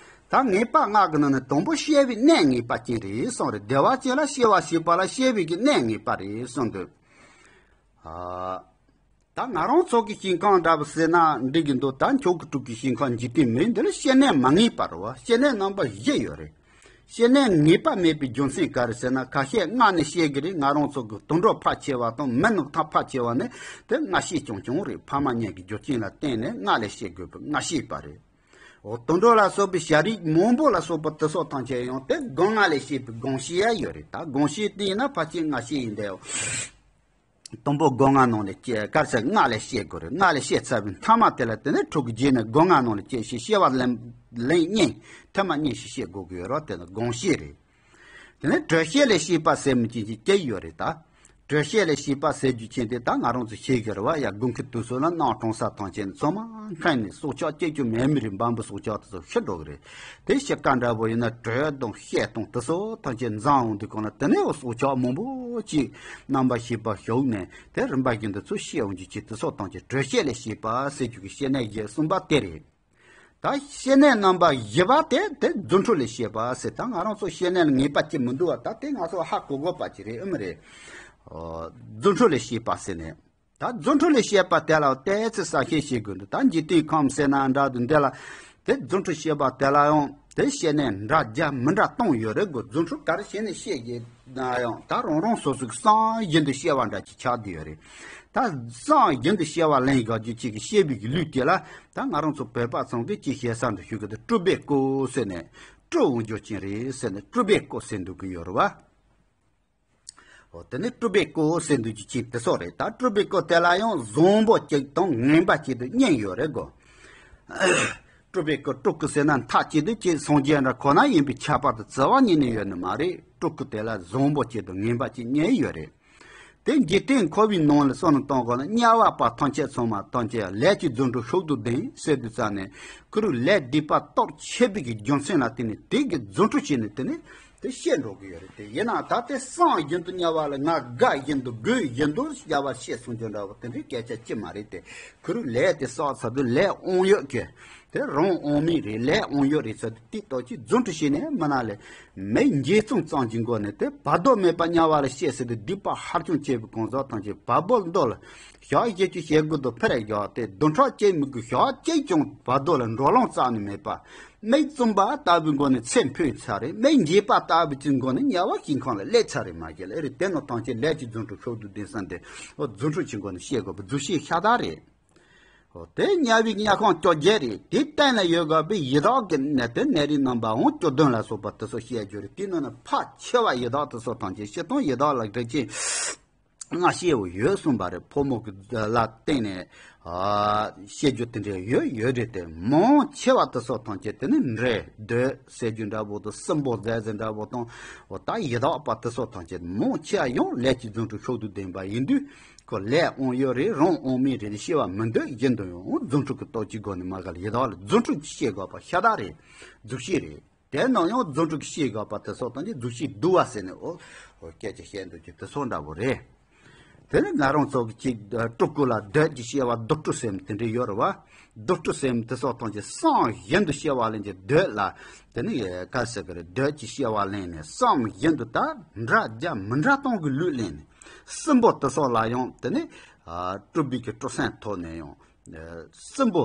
ད་ངེས་པ་ལྔ་གི་ནང་ནས་དང་པོ་སྐྱེ་བའི་གནས་ངེས་པ་ཅན་རེད་གསུངས་རེད། བདེ་བ་ཅན་ལ་སྐྱེ་བ་བྱེད་པ་ལ་སྐྱེ་བའི་གི་གནས་ངེས་པ་རེད་གསུངས་འདུག་ཨ། ད་ང་རང་ཚོ་གི་ཞིང་ཁམས་འདྲ་པོ་ཟེར་ན་འགྲིག་གི་འདུག་ད་མཆོག་གི་སྤྲུལ་སྐུའི་ཞིང་ཁམས་འཇིག་རྟེན་མི་འདི་ལ་སྐྱེ་གནས་མ་ངེས་པ་རེད་བ། སྐྱེ་གནས་རྣམ་པ་བཞི་ཡོད་རེད། སྐྱེ་གནས་ངེས་པ་མེད་པའི་རྒྱུ་མཚན་ག་རེ་ཟེར་ན། ཁ་ཤས་ལྔ་ནས་སྐྱེ་གི་རེད། ང་རང་ཚོ་གི་དུད་འགྲོ་ཕལ་ཆེ་བ་དང་མི་རྣམས་ཐམས་ཕལ་ཆེ་བ་ནི་དེ་ལྔ་སྐྱེས་རྐྱང་རྐྱང་རེད། ཕ་མ་གཉིས་ཀྱི་རྒྱུ་རྐྱེན་ལ་བརྟེན་ནས་ལྔ་ལས་སྐྱེ་དགོས་པའི་ལྔ་སྐྱེས་པ་རེད། འོ་དུད་འགྲོ་ལ་སོགས་པའི་བྱ་རིགས་མང་པོ་ལ་སོགས་པ་དེ་སོགས་ཐམས་ཅད་ཡང་དེ་སྒོ་ལྔ་ལས་སྐྱེས་པའི་སྒོང་སྐྱེས་ཡ་ཡོད་རེད། ད་སྒོང་སྐྱེས་དེ་ཡིན་ན་ཕལ་ཆེར་ལྔ་སྐྱེས་ཡིན་བསྡད་ཡོད། དང་པོ་སྒོ་ལྔ་ནང་ལས་སྐྱེ་གར་ཟེར་ལྔ་ལས་སྐྱེ་དགོས་རེད། ལྔ་ལས་སྐྱེ་ཚར་བའི་མཐའ་མ་དེ་ལ་དེ་ནས་ཕྲུ་གུ་རྗེས་ནས་སྒོ་ལྔ་ནང་ལས་སྐྱེ་ཞིང་སྐྱེ་བ་ལེན་ལེན་གཉིས་ཐེངས་མ་གཉིས་ཤིག་སྐྱེ་དགོས་ཀྱི་ཡོད་རེད། དེ་ནི་སྒོང་སྐྱེས་རེད། དེ་ནས་དྲོད་སྐྱེས་ལས་སྐྱེས་པ་ཟེར་མི་ཅན་ཅིག་སྐྱེ་ཡོད་རེད་ད། དྲོད་སྐྱེས་ལས་སྐྱེས་པ་ཟེར་རྒྱུ་ཅན་དེ་ད་ང་རང་ཚོ་ཤེས་ཀྱི་རེད་བ། ཡ་དགུན་ཁའི་དུས་སུ་ལ་གནམ་གྲང་ས་ཐམས་ཅད་ནས་ཚང་མ་འཁྱགས་ནས་སྲོག་ཆགས་སྐྱེ་རྒྱུ་མེད་མི་རིགས་འབའ་འབུ་སྲོག་ཆགས་དེ་ཚོ་ཤི་འགྲོ་གི་རེད། དེ་ཤི་ཁ་འདྲ་པོ་ཡིན་ན་དྲོད་དང་ཤེད་དང་དེ་ཚོ་ཐམས་ཅད་འཛོམས་འོང་དུས་གང་ལ་དེ་ནས་སྲོག་ཆགས་མང་པོ་ཅིག་རྣམ་པ་ཤེས་པ་ཞུགས་ནས་དེ་རིམ་པ་བཞིན་དུ་ཚུར་སྐྱེ་འོང་རྒྱུ་ཅིག་དེ་ཚོ་ཐམས་ཅད་དྲོད་སྐྱེས་ལས་སྐྱེས་པ་ཟེར་རྒྱུ་གི་སྐྱེ་གནས་བཞི་གསུམ་པ་དེ་རེད། ད་སྐྱེ་གནས་རྣམ་པ་བཞི་པ་དེ་དེ་རྫུ་འཕྲུལ་ལས་སྐྱེས་པ་ཟེར། ད་ང་རང་ཚོ་སྐྱེ་གནས་ལ་ངེས་པ་ཅིག་མི་འདུག་བ། ད་དེ་ང་ཚོ་ཧ་གོ་དགོས་པ་ཅིག་རེད། ཨེ་མ་རེད། ཨོ། རྫུ་འཕྲུལ་ལས་སྐྱེས་པ་ཟེར་ནས། ད་རྫུ་འཕྲུལ་ལས་སྐྱེས་པ་དེ་ལ་ཏོག་ཙམ་གསལ་བཤད་བྱེད་དགོས་འདུག་ད་འཇིག་རྟེན་ཁམས་ཟེར་ན་འདྲ་འདུག་འདི་ལ་དེ་རྫུ་འཕྲུལ་སྐྱེས་པ་དེ་ལ་ཡང་དེ་སྐྱེ་གནས་འདྲ་བརྒྱ་མི་འདྲ་གཏོང་ཡོད་རེད་གོ། རྫུ་འཕྲུལ་ག་རེ་བྱས་ནས་སྐྱེ་གི་ན་ཡང་ད་རང་རང་སོ་སོའི་བསམ་བཞིན་དུ་སྐྱེ་བ་འདྲ་ཅིག་ཆགས་བསྡད་ཡོད་རེད། ད་བསམ་བཞིན་དུ་སྐྱེ་བ་ལེན་དགོས་རྒྱུ་ཅིག་གི་སྐྱེ་བའི་གི་ལུས་དེ་ལ་ད་ང་རང་ཚོ་བོད་པ་ཚང་གིས་ཅིག་ཞེ་ས་འདུག་ཞུ་གི་འདུག་སྤྲུལ་པའི་སྐུ་ཟེར་ནས་སྤྲུལ་འོང་རྒྱུ་ཅན་རེད་ཟེར་ནས་སྤྲུལ་པའི་སྐུ་ཟེར་འདུག་གི་ཡོད་རེད་བ། འོ་དེ་ནི་སྤྲུལ་པའི་སྐུ་ཟེར་འདུག་རྒྱུ་ཅན་དེ་སོགས་རེད། ད་སྤྲུལ་པའི་སྐུ་དེ་ལ་ཡང་བཟང་པོ་གཅིག་དང་ངན་པ་གཅིག་ཏུ་གཉིས་ཡོད་རེད་གོ། སྤྲུལ་པའི་སྐུ་སྤྲུལ་སྐུ་ཟེར་ན་མཐའ་གཅིག་ཏུ་ཅིག་སངས་རྒྱས་འདྲ་ཁོ་ན་ཡིན་པའི་ཁྱད་པར་དུ་བརྩི་བ་ཉིད་ནས་ཡོད་ནི་མ་རེད། སྤྲུལ་སྐུ་དེ་ལ་བཟང་པོ་ཅིག་དང་ངན་པ་ཅིག་གཉིས་ཡོད་རེད། དེ་འཇིག་རྟེན་འཁོར་བའི་ནང་ལ་བསམ་བློ་གཏོང་དགོས་ན། དམྱལ་བ་པ་ཐམས་ཅད་ཚང་མ་ཐམས་ཅད་ལས་ཀྱི་རྫུ་འཕྲུལ་ཤུགས་དང་ལྡན་ཟེར་དུས་ཙམ་ནས། ཁོ་རང་ལས་སྡིག་པ་སྟོབས་ཆེ་བའི་གི་རྒྱུ་མཚན་ལ་བརྟེན་ནས་དེ་གི་རྫུ་འཕྲུལ་བྱས་ནས་དེ་ནི་དེ་བཤད་འགྲོ་གི་ཡོད་རེད། དེ་ཡིན་ན་ད་དེ་སངས་བཞིན་དུ་དམྱལ་བ་ལ་ང་དགའ་བཞིན་དུ་དགོད་བཞིན་དུ་བྱ་བ་བཤད་གསུང་རྒྱུ་འདྲ་བོ་དེ་འདྲའི་སྐད་ཆ་ཅི་མ་རེད་དེ། ཁོ་རང་ལས་དེ་བསགས་ཚར་དུས་ལས་དབང་ཡོད་ཀྱི། དེ་རང་དབང་མེད་རེད། ལས་དབང་ཡོད་རེད་ཟེར་དུས་དེ་ལྟོ་ཅིག་རྫུ་འཕྲུལ་བྱས་ནས་མི་ན་ལས་མི་འགྱེད་ཙང་ཙང་གི་སྒོ་ནས་དེ་བར་དོ་མེད་པ་དམྱལ་བ་ལ་སྐྱེས་ཟེར་དུས་སྡིག་པ་ཧར་ཅང་བྱས་པའི་གང་ཟག་ཐམས་ཅད་བ་སྦུབ་མདོ་ལ་ཞག་བཞི་བཅུ་ཞེ་དགུ་དུ་ཕར་བཞག་སྟེ་བདུན་ཕྲག་གཅིག་མི་དགོས་ཞག་གཅིག་ཀྱང་བར་དོ་ལ་འགྲོ་ལམ་རྩ་ནས་མེད་པ། མི་བཙུན་པ་ལྟ་བུའི་སྒོ་ནས་ཚེ་འཕོས་ཚར་རེད། མི་འགྱེད་པ་ལྟ་བུའི་ཅིག་སྒོ་ནས་དམྱལ་བ་ཞིང་ཁམས་ལ་སླེབས་ཚར་རེད་མ་གཞི་ལ། ཨེ་རེད། དེ་ནང་ཐམས་ཅད་ལས་ཀྱི་རྫུ་འཕྲུལ་ཤུགས་དང་ལྡན་ས་འདི་རྫུ་འཕྲུལ་གྱི་སྒོ་ནས་བཤད་དགོས་པ་རྫུ་བཤད་ཤ་སྟག་རེད། འོ་དེ་དམྱལ་བའི་དམྱལ་ཁམས་བཅོ་བརྒྱད་རེད། དེ་སྟེང་ལ་ཡོད་དགོས་པའི་ཡི་དྭགས་ཀྱི་ནད་དེ་ནད་རིགས་རྣམ་པའང་བཅུ་བདུན་ལ་སོགས་པ་དེ་ཚོ་བཤད་རྒྱུ་རེད། དེའི་ནང་ན་ཕལ་ཆེ་བ་ཡི་དྭགས་དེ་ཚོ་ཐམས་ཅད་སྤྱིར་བཏང་ཡི་དྭགས་ལ་རིགས་ཅན་ལྔ་བཤད་པ་ཡོད་གསུངས་པ་རེད། ཕོ་མོ་གི་ལ་བརྟེན་ནས་ཨ་བཤད་རྒྱུ་དེ་འདྲ་ཡོད་ཡོད་རེད། དེ་མང་ཆེ་བ་དེ་ཚོ་ཐམས་ཅད་དེ་ནི་འདྲེ་གདོན་ཟེར་རྒྱུ་འདྲ་པོ་དང་། སྲིན་པོ་རྫས་ཟེར་འདྲ་པོ་དང་། འོ་ད་ཡི་དྭགས་པ་དེ་ཚོ་ཐམས་ཅད་མང་ཆེ་བ་ཡང་ལས་ཀྱི་རྫུ་འཕྲུལ་ཤུགས་དང་ལྡན་པ་ཡིན་དུས། ཁོ་ལས་དབང་ཡོད་རེད། རང་དབང་མེད་རེད། ཤི་བ་མི་འདོད་བཞིན་དུ་ཡང་རྫུ་འཕྲུལ་གྱི་སྟོབས་ཀྱི་སྒོ་ནས་མ་ག་ལ་ཡི་དྭགས་ལ་རྫུ་འཕྲུལ་གྱི་བཤད་དགོས་པ་ཤ་སྟག་རེད། རྫུ་བཤད་རེད། དེ་ནང་ཡང་རྫུ་འཕྲུལ་གྱི་བཤད་དགོས་པ་དེ་ཚོ་དང་ཀྱི་རྫུ་བཤད་བསྡུ་བ་ཟེར་ནས་འོ་འོ་སྐད་ཆ་བཤད་འདུག་ཀྱི་དེ་ཚོ་འདྲ་པོ་རེད། དེ་ནི་ང་རང་ཚོ་གི་ཅིག་སྤྲུལ་སྐུ་ལ་འདོད་ཀྱི་བཤད་པ་བདུད་སྤྲུལ་ཟེར་དེ་འདྲ་ཡོད་རེད་བ། བདུད་སྤྲུལ་ཟེར་དེ་ཚོ་དང་ཀྱི་བསམ་བཞིན་དུ་བཤད་པ་ལེན་གྱི་འདོད་ལ། དེ་ནི་ག་ཟེར་གི་རེད། འདོད་ཀྱི་བཤད་པ་ལེན་ནས་བསམ་བཞིན་དུ་ད་འདྲ་རྒྱ་མི་འདྲ་སྟོང་གི་ལུས་ལེན་ནས། སྲིན་པོ་དེ་ཚོ་ལ་ཡང་དེ་ནི་ཨ་སྤྲུལ་པའི་གི་སྤྲུལ་སེམས་ཐོག་ནས་ཡང་ཨ་སྲིན་པོ་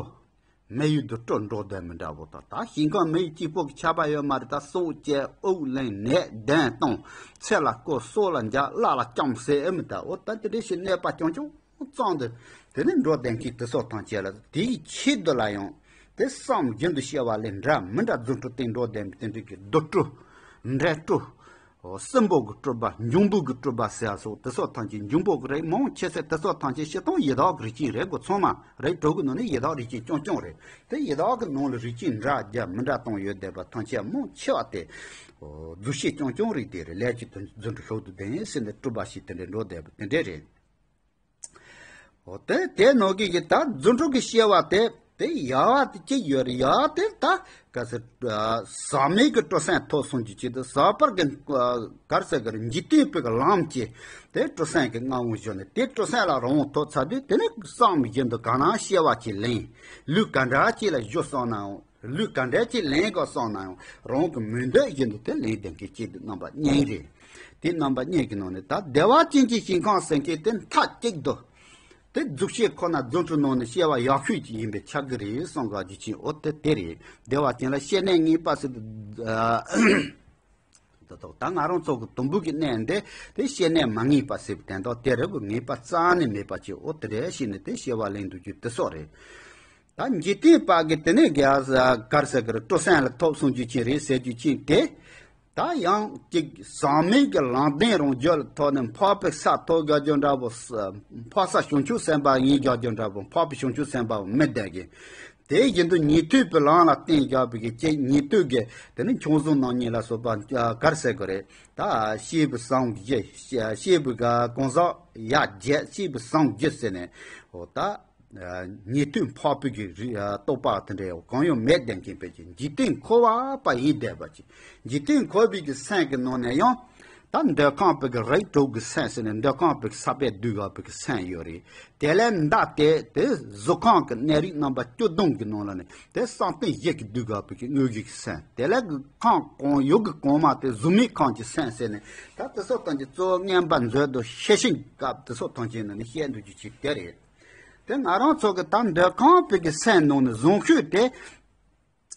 མི་ཡུལ་དུ་སྤྲུལ་འགྲོ་བསྡད་མི་འདྲ་པོ་དང་། ད་ཞིང་ཁམས་མི་ཡུལ་གཅིག་པོ་གི་ཁྱབ་པ་ཡོད་མ་རེད། ད་སྲོག་བཅད་དབུགས་ལེན་ནད་གདོན་གཏོང་ཚེ་ལ་བསྐོར་སྲོག་ལ་འཇབ་བླ་ལ་བསྐྱང་ཟེར་ཨེ་མི་ད། འོ་ད་དེ་འདྲ་ཞིག་གནོད་པ་རྐྱང་རྐྱང་། ཙང་དུ་དེ་ནི་འགྲོ་བསྡད་མཁན་དེ་ཚོ་ཐམས་ཅད་ལ་དེའི་ཆེད་དུ་ལ་ཡང་དེ་བསམ་བཞིན་དུ་བཤད་པ་ལས་འདྲ་མི་འདྲ་རྫུ་འཕྲུལ་སྟེང་འགྲོ་བསྡད་མི་དེ་འདྲ་གི་བདུད་སྤྲུལ། འདྲེ་སྤྲུལ། སྲིན་པོ་གི་སྤྲུལ་པ། འབྱུང་པོ་གི་སྤྲུལ་པ་ཟེར་སོགས་དེ་ཚོ་ཐམས་ཅད། འབྱུང་པོ་གི་རིགས་མང་ཆེ་ས་དེ་ཚོ་ཐམས་ཅད་སྤྱིར་བཏང་ཡི་དྭགས་ཀྱི་རིགས་ཅན་རེད་གོ། ཚང་མ་རིགས་དྲུག་གི་ནང་ནས་ཡི་དྭགས་རིགས་ཅན་རྐྱང་རྐྱང་རེད། དེ་ཡི་དྭགས་ཀྱི་ནང་ལ་རིགས་ཅན་འདྲ་རྒྱ་མི་འདྲ་སྟོང་ཡོད་བསྡད་པ་ཐམས་ཅད་མང་ཆེ་བ་དེ་རྫུ་བཤད་རྐྱང་རྐྱང་རིགས་དེ་རེད། ལས་ཀྱི་དོན་རྫུ་འཕྲུལ་ཤུགས་དང་ལྡན་ཟེར་ནས་སྤྲུལ་པ་ཞིག་དེ་འདྲ་འགྲོ་བསྡད་པ་དེ་འདྲ་རེད། འོ་དེ་དེ་ནང་གི་གི་ད་རྫུ་འཕྲུལ་གྱི་བཤད་པ་དེ་དེ་ཡག་པ་དེ་གཅིག་ཡོད་རེད། ཡག་དེ་ད་ག་ཟེར་ཟག་མེད་ཀྱི་སྤྲུལ་སེམས་ཐོབ་སོང་གི་ཆེད་དུ། ཟག་པ་གི་ག་རེ་ཟེར་གི་རེད། འཇིག་རྟེན་པའི་གི་ལམ་གྱི་དེ་སྤྲུལ་སེམས་ཀྱི་མངའ་དབང་ཞུས་ནས་དེ་སྤྲུལ་སེམས་ལ་རང་དབང་ཐོབ་ཚར་དུས་དེ་ནི་བསམ་བཞིན་དུ་གང་ན་བཤད་པ་ཅིག་ལེན། ལུས་ག་འདྲ་ཅིག་ལ་བཞུགས་སོང་ནའང་། ལུས་ག་འདྲ་ཅིག་ལེན་དགོས་སོང་ནའང་རང་གི་མོས་འདོད་བཞིན་དུ་དེ་ལེན་བསྡད་མཁན་གཅིག་དེ་རྣམ་པ་གཉིས་རེད། དེ་རྣམ་པ་གཉིས་ཀྱི་ནང་ནས་ད་བདེ་བ་ཅན་གྱི་ཞིང་ཁམས་ཟེར་མཁན་དེ་མཐའ་གཅིག་ཏུ་དེ་རྫུ་བཤད་ཁོ་ན་རྫུ་འཕྲུལ་ནང་ནས་བཤད་པ་ཡག་ཤོས་ཅིག་ཡིན་པའི་ཆ་གི་རེད་བསམ་ག་རྒྱུ་ཅན། འོ་དེ་དེ་རེད། བདེ་བ་ཅན་ལ་སྐྱེ་གནས་ངེས་པ་ཟེར་དུས། ད་ཐོག་ད་ང་རང་ཚོ་གི་དུམ་བུ་གི་གནས་འདི་དེ་སྐྱེ་གནས་མ་ངེས་པ་ཟེར་བའི་དོན་དག་དེ་རེད་གོ། ངེས་པ་རྩ་ནས་མེད་པ་ཅིག་འོ་དེ་རེད་ཞེས་ནས་དེ་བཤད་པ་ལེན་འདུག་རྒྱུ་དེ་སོགས་རེད། ད་འཇིག་རྟེན་པ་གི་དེ་ནས་ག་རེ་ཟེར་གི་རེད། སྤྲུལ་སེམས་ལ་ཐོབ་སོང་རྒྱུ་ཅན་རེད་ཟེར་རྒྱུ་ཅན་དེ། ད་ཡང་ཅིག་ཟག་མེད་ཀྱི་ལམ་བདེན་རང་རྒྱུད་ལ་ཐོག་ནས་འཕགས་པའི་ས་ཐོབ་དགའ་རྒྱུ་འདྲ་པོ། འཕགས་ས་བྱང་ཆུབ་སེམས་དཔའ་ཡིན་དགའ་རྒྱུ་འདྲ་པོ། འཕགས་པའི་བྱང་ཆུབ་སེམས་དཔའ་མི་བདེན་གི། དེ་བཞིན་དུ་ཉན་ཐོས་པའི་ལམ་ལ་བརྟེན་བཞག་པའི་གི་ཅིག་ཉན་ཐོས་ཀྱི་དེ་ནི་མཆོག་ཟུང་རྣམ་གཉིས་ལ་སོགས་པ་ག་རེ་ཟེར་གི་རེད། ད་སྐྱེས་བུ་བཟང་བཞི། སྐྱེས་བུ་ག་གང་ཟག་ཡ་བརྒྱད། སྐྱེས་བུ་བཟང་བརྒྱད་ཟེར་ནས། འོ་ད་ཉན་ཐོས་འཕགས་པའི་གི་རི་རྟོགས་པ་དེ་འདྲ་གང་ཡང་མེད་བསྡད་མཁན་པའི་ཅིག་འཇིག་རྟེན་འཁོར་བ་པ་ཡིན་བསྡད་པ་ཅིག་འཇིག་རྟེན་འཁོར་བའི་གི་སེམས་ཀྱི་ནང་ནས་ཡང་ད་འདོད་ཁམས་པའི་གི་རིགས་དྲུག་གི་སེམས་ཟེར་ནས་འདོད་ཁམས་པའི་གི་ས་པའི་སྡུག་བསྔལ་པའི་གི་སེམས་ཡོད་རེད། དེ་ལས་འདའ་སྟེ་དེ་གཟུགས་ཁམས་ཀྱི་གནས་རིགས་རྣམ་པ་བཅུ་བདུན་གྱི་ནང་ལ་ནི་དེ་བསམ་གཏན་བཞི་གི་སྡུག་བསྔལ་པའི་གི་དངོས་གཞི་གི་སེམས། དེ་ལས་གི་ཁམས་གང་ཡུལ་གི་གོང་མ་དེ་གཟུགས་མེད་ཁམས་ཀྱི་སེམས་ཟེར་ནས་ད་དེ་ཚོ་ཐམས་ཅད་གཙོ་བོ་མངོན་པ་མཛོད་དུ་ཤེར་ཕྱིན་སྐབས་དེ་ཚོ་ཐམས་ཅད་ནང་ནས་བཤད་འདུག་རྒྱུ་ཅིག་དེ་རེད། དེ་ང་རང་ཚོ་གི་ད་འདོད་ཁམས་པའི་གི་སེམས་ནང་ནས་བཟང་ཤོས་དེ།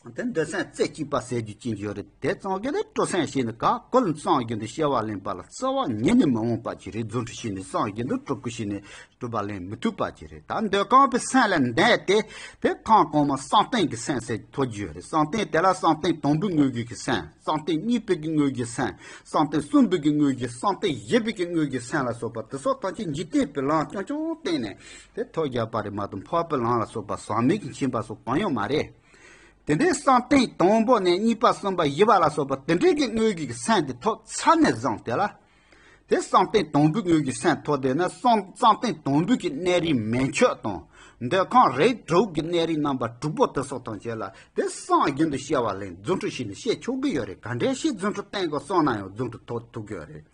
དེ་འདོད་སེམས་རྩེ་གཅིག་པ་ཟེར་རྒྱུ་ཅན་ཡོད་རེད། དེ་ཙང་གི་དེ་སྤྲོ་སེམས་ཞེས་ནི་ག་ཀུན་བསམ་བཞིན་དུ་སྐྱེ་བ་ལེན་པ་ལ་རྩ་བ་ཉིད་ནས་མི་འོང་པ་ཅིག་རེད། རྫུ་འཕྲུལ་ཞེས་ནི་བསམ་བཞིན་དུ་སྤྲུལ་སྐུ་ཞེས་ནི་སྤྲུལ་པ་ལེན་མི་ཐུབ་པ་ཅིག་རེད། ད་འདོད་ཁམས་པའི་སེམས་ལ་འདས་ཏེ་དེ་ཁམས་གོང་མ་བསམ་གཏན་གྱི་སེམས་ཟེར་ཐོབ་རྒྱུ་ཡོད་རེད། བསམ་གཏན་དེ་ལ་བསམ་གཏན་དང་པོའི་དངོས་རྒྱུ་གི་སེམས། བསམ་གཏན་གཉིས་པའི་གི་དངོས་རྒྱུ་སེམས། བསམ་གཏན་གསུམ་པའི་གི་དངོས་རྒྱུ། བསམ་གཏན་བཞི་པའི་གི་དངོས་རྒྱུ་སེམས་ལ་སོགས་པ་དེ་ཚོ་ཐམས་ཅད་འཇིག་རྟེན་པའི་ལམ་རྐྱང་རྐྱང་བསྟན་ནས་དེ་ཐོབ་རྒྱག་པ་རེད་མ་གཏོགས་འཕགས་པའི་ལམ་ལ་སོགས་པ་ཟག་མེད་ཀྱི་ཁྱིམ་པ་སོགས་གང་ཡང་མ་རེད། དེ་འདྲའི་བསམ་གཏན་དང་པོ་ནས་གཉིས་པ་གསུམ་པ་བཞི་པ་ལ་སོགས་པ་དེ་འདྲའི་གི་དངོས་ཀྱི་སེམས་དེ་ཐོབ་ཚར་ནས་བཟུང་སྟེ་ལ། དེ་བསམ་གཏན་དང་པོའི་དངོས་ཀྱི་སེམས་ཐོབ་བསྡད་ན་བསམ་བསམ་གཏན་དང་པོའི་གི་གནས་རིས་མན་ཆད་དང་། འདོད་ཁམས་རིགས་དྲུག་གི་གནས་རིས་རྣམ་པ་དྲུག་པོ་དེ་སོགས་ཐམས་ཅད་ལ་དེ་བསམ་བཞིན་དུ་སྐྱེ་བ་ལེན་རྫུ་འཕྲུལ་ཞིག་ནས་སྐྱེ་ཆོག་གི་ཡོད་རེད། ག་འདྲའི་ཞིག་རྫུ་འཕྲུལ་བསྟན་དགོས་བསམ་ན་ཡང་རྫུ་འཕྲུལ་ཐོབ་ཐུབ་ཀྱི་ཡོད་རེད།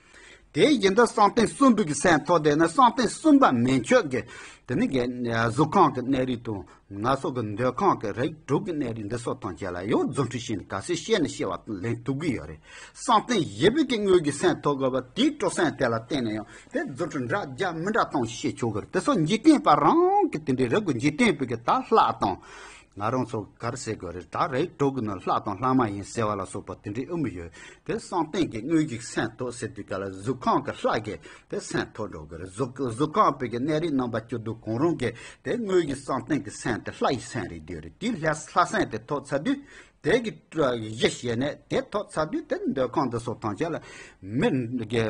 དེ་བཞིན་དུ་བསམ་གཏན་གསུམ་པོའི་གི་སེམས་ཐོབ་བསྡད་ན་བསམ་གཏན་གསུམ་པ་མན་ཆད་ཀྱི་དེ་ནི་གི་གཟུགས་ཁམས་ཀྱི་གནས་རིས་དང་། ང་སོགས་ཀྱི་འདོད་ཁམས་ཀྱི་རིགས་དྲུག་གི་གནས་རིས་འདི་སོགས་ཐམས་ཅད་ལ་ཡང་རྫུ་འཕྲུལ་ཞིག་ནས་ག་ཚོད་སྐྱེས་ནས་སྐྱེ་བ་ལེན་ཐུབ་ཀྱི་ཡོད་རེད། བསམ་གཏན་བཞི་པའི་གི་དངོས་ཀྱི་སེམས་ཐོབ་དགོས་པ་དེའི་སྤྲོ་སེམས་དེ་ལ་བརྟེན་ནས་ཡང་དེ་རྫུ་འཕྲུལ་འདྲ་རྒྱ་མི་འདྲ་གཏོང་ཞིག་བྱེད་ཆོག་གི་རེད། དེ་སོགས་འཇིག་རྟེན་པ་རང་གི་དེ་འདྲའི་རིགས་ཀྱི་འཇིག་རྟེན་པའི་གི་ད་ལྷ་དང་། ང་རང་ཚོ་ག་རེ་ཟེར་དགོས་རེད། ད་རིགས་དྲུག་གི་ནང་ལྷ་དང་ལྷ་མ་ཡིན་ཟེར་བ་ལ་སོགས་པ་དེ་འདྲའི་ཨེ་མི་ཡོད། དེ་བསམ་གཏན་གྱི་དངོས་ཀྱི་སེམས་ཐོབ་ཟེར་དུས་ག་ལ་གཟུགས་ཁམས་ཀྱི་ལྷ་གི་དེ་སེམས་ཐོབ་འགྲོ་གི་རེད། གཟུགས་གཟུགས་ཁམས་པའི་གི་གནས་རིས་རྣམ་པ་བཅུ་དྲུག་གང་རུང་གི་དེ་དངོས་ཀྱི་བསམ་གཏན་གྱི་སེམས་དེ་ལྷ་ཡི་སེམས་རེད་འདོད་རེད། དེའི་ལྷ་ལྷ་སེམས་དེ་ཐོབ་ཚར་དུས་དེ་གི་གཞི་ཞེས་ནས་དེ་ཐོབ་ཚར་དུས་དེ་འདོད་ཁམས་འདི་སོགས་ཐམས་ཅད་ལ་མི་གི་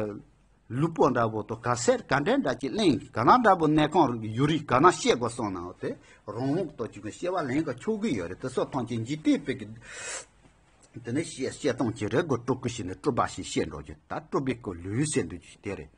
ལུས་པོ་འདྲ་པོ་དང་ག་ཟེར་ག་འདྲ་འདྲ་ཅིག་གླེང་ག་ན་འདྲ་པོ་གནས་ཁང་གི་ཡུལ་རིས་ག་ན་སྐྱེ་དགོས་སོང་ནའང་དེ་རང་དབང་དུ་ཅིག་སྐྱེ་བ་ལེན་ག་ཆོག་གི་ཡོད་རེད། དེ་སོགས་ཐམས་ཅད་འཇིག་རྟེན་པའི་གི་དེ་ནས་བཤད་བཤད་སྟངས་ཀྱི་རེ་དགོས་སྤྲོ་སྐུ་ཞིག་ནས་སྤྲོ་བ་ཞིག་བཤད་འགྲོ་རྒྱུ་ད་སྤྲོ་བའི་སྐུ་ལུས་ཟེར་འདུག་ཅིག་དེ་རེད།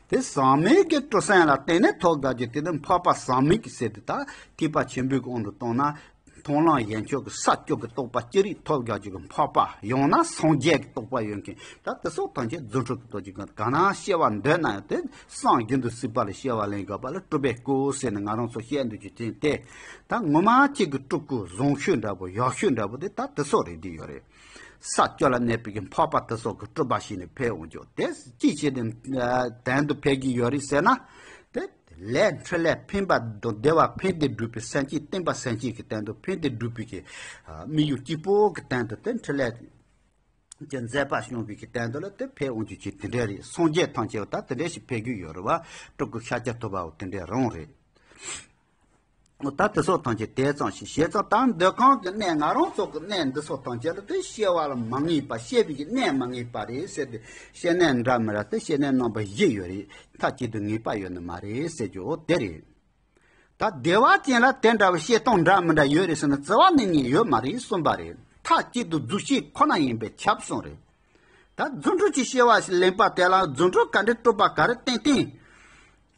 དེ་ཟག་མེད་ཀྱི་སྤྲོ་སེམས་ལ་བརྟེན་ནས་ཐོབ་དགའ་རྒྱུ་དེ་ནི་འཕགས་པ་ཟག་མེད་ཀྱི་ཟེར་དུས་ད་ཐེག་པ་ཆེན་པོའི་གི་དབང་དུ་བཏང་ན། མཐོང་ལམ་ཡན་ཆད་ཀྱི་ས་བཅུ་གི་རྟོགས་པ་ཅི་རིགས་ཐོབ་དགའ་རྒྱུ་གི་འཕགས་པ་ཡང་ན་སངས་རྒྱས་ཀྱི་རྟོགས་པ་ཡོད་མཁན་ད་དེ་སོགས་ཐམས་ཅད་རྫུ་འཕྲུལ་གྱི་སྟོབས་ཀྱིས་གང་ན་སྐྱེ་བ་འདོད་ན་ཡང་དེ་སངས་རྒྱས་འདུ་སྲིད་པ་ལ་སྐྱེ་བ་ལེན་དགོས་པ་ལ་སྤྲོ་བའི་སྐུ་ཟེར་ནས་ང་རང་ཚོ་བཤད་འདུག་རྒྱུ་དེ་དེ་ད་ངོ་མ་གཅིག་གི་སྤྲོ་སྐུ་བཟང་ཤོས་འདྲ་པོ་ཡག་ཤོས་འདྲ་པོ་དེ་ད་དེ་སོགས་རེད་འདི་ཡོད་རེད། ས་བཅུ་ལ་གནས་པའི་གི་འཕགས་པ་དེ་སོགས་ཀྱི་སྤྲོ་བ་ཞིག་ནས་འཕེལ་འོང་རྒྱུ་དེ་ཅི་བྱས་ནས་དོན་དུ་འཕེལ་གྱི་ཡོད་རེད་ཟེར་ན། དེ་ལས་འཕྲིན་ལས་ཕན་པ་དང་བདེ་བ་ཕན་བདེ་སྒྲུབ་པའི་སེམས་ཅན་བསྟན་པ་སེམས་ཅན་གྱི་སྟེང་དུ་ཕན་བདེ་སྒྲུབ་པའི་གི་དམིགས་ཡུལ་གཅིག་པོ་གི་སྟེང་དུ་དེ་འཕྲིན་ལས་ཀྱི་མཛད་པ་བྱུང་བའི་གི་སྟེང་དུ་ལ་དེ་འཕེལ་འོང་རྒྱུ་ཅིག་དེ་འདྲ་རེད། སངས་རྒྱས་ཐམས་ཅད་ད་དེ་འདྲ་ཞིག་འཕེལ་རྒྱུ་ཡོད་རེད་བ། སྤྲུལ་སྐུ་ཤཱཀྱ་ཐུབ་པའོ་དེ་འདྲ་རང་རེད། ད་དེ་སོགས་ཐམས་ཅད་དེ་ཙམ་ཞིག་བྱས་ཙང་ད་འདོད་ཁམས་ཀྱི་གནས་ང་རང་ཚོ་གི་གནས་འདི་སོགས་ཐམས་ཅད་ལ་དེ་སྐྱེ་བ་ལ་མ་ངེས་པ་སྐྱེ་བའི་གི་གནས་མ་ངེས་པ་རེད་ཟེར་ཏེ། སྐྱེ་གནས་འདྲ་མི་འདྲ་དེ་སྐྱེ་གནས་རྣམ་པ་བཞི་ཡོད་རེད། མཐའ་གཅིག་ཏུ་ངེས་པ་ཡོད་ནི་མ་རེད་ཟེར་རྒྱུ་འོ་དེ་རེད། ད་བདེ་བ་ཅན་ལ་དེ་འདྲ་བའི་སྐྱེ་སྟངས་འདྲ་མི་འདྲ་ཡོད་རེད་ཟེར་ན་རྩ་བ་ནས་ནི་ཡོད་མ་རེད་གསུངས་པ་རེད། མཐའ་གཅིག་ཏུ་རྫུ་སྐྱེས་ཁོ་ན་ཡིན་པས་ཁྱབ་གསུངས་རེད། ད་རྫུ་འཕྲུལ་གྱི་སྐྱེ་བ་ཞིག་ལེན་པ་དེ་ལ་རྫུ་འཕྲུལ་ག་འདྲའི་སྤྲོ་བ་ག་རེ་བསྟན་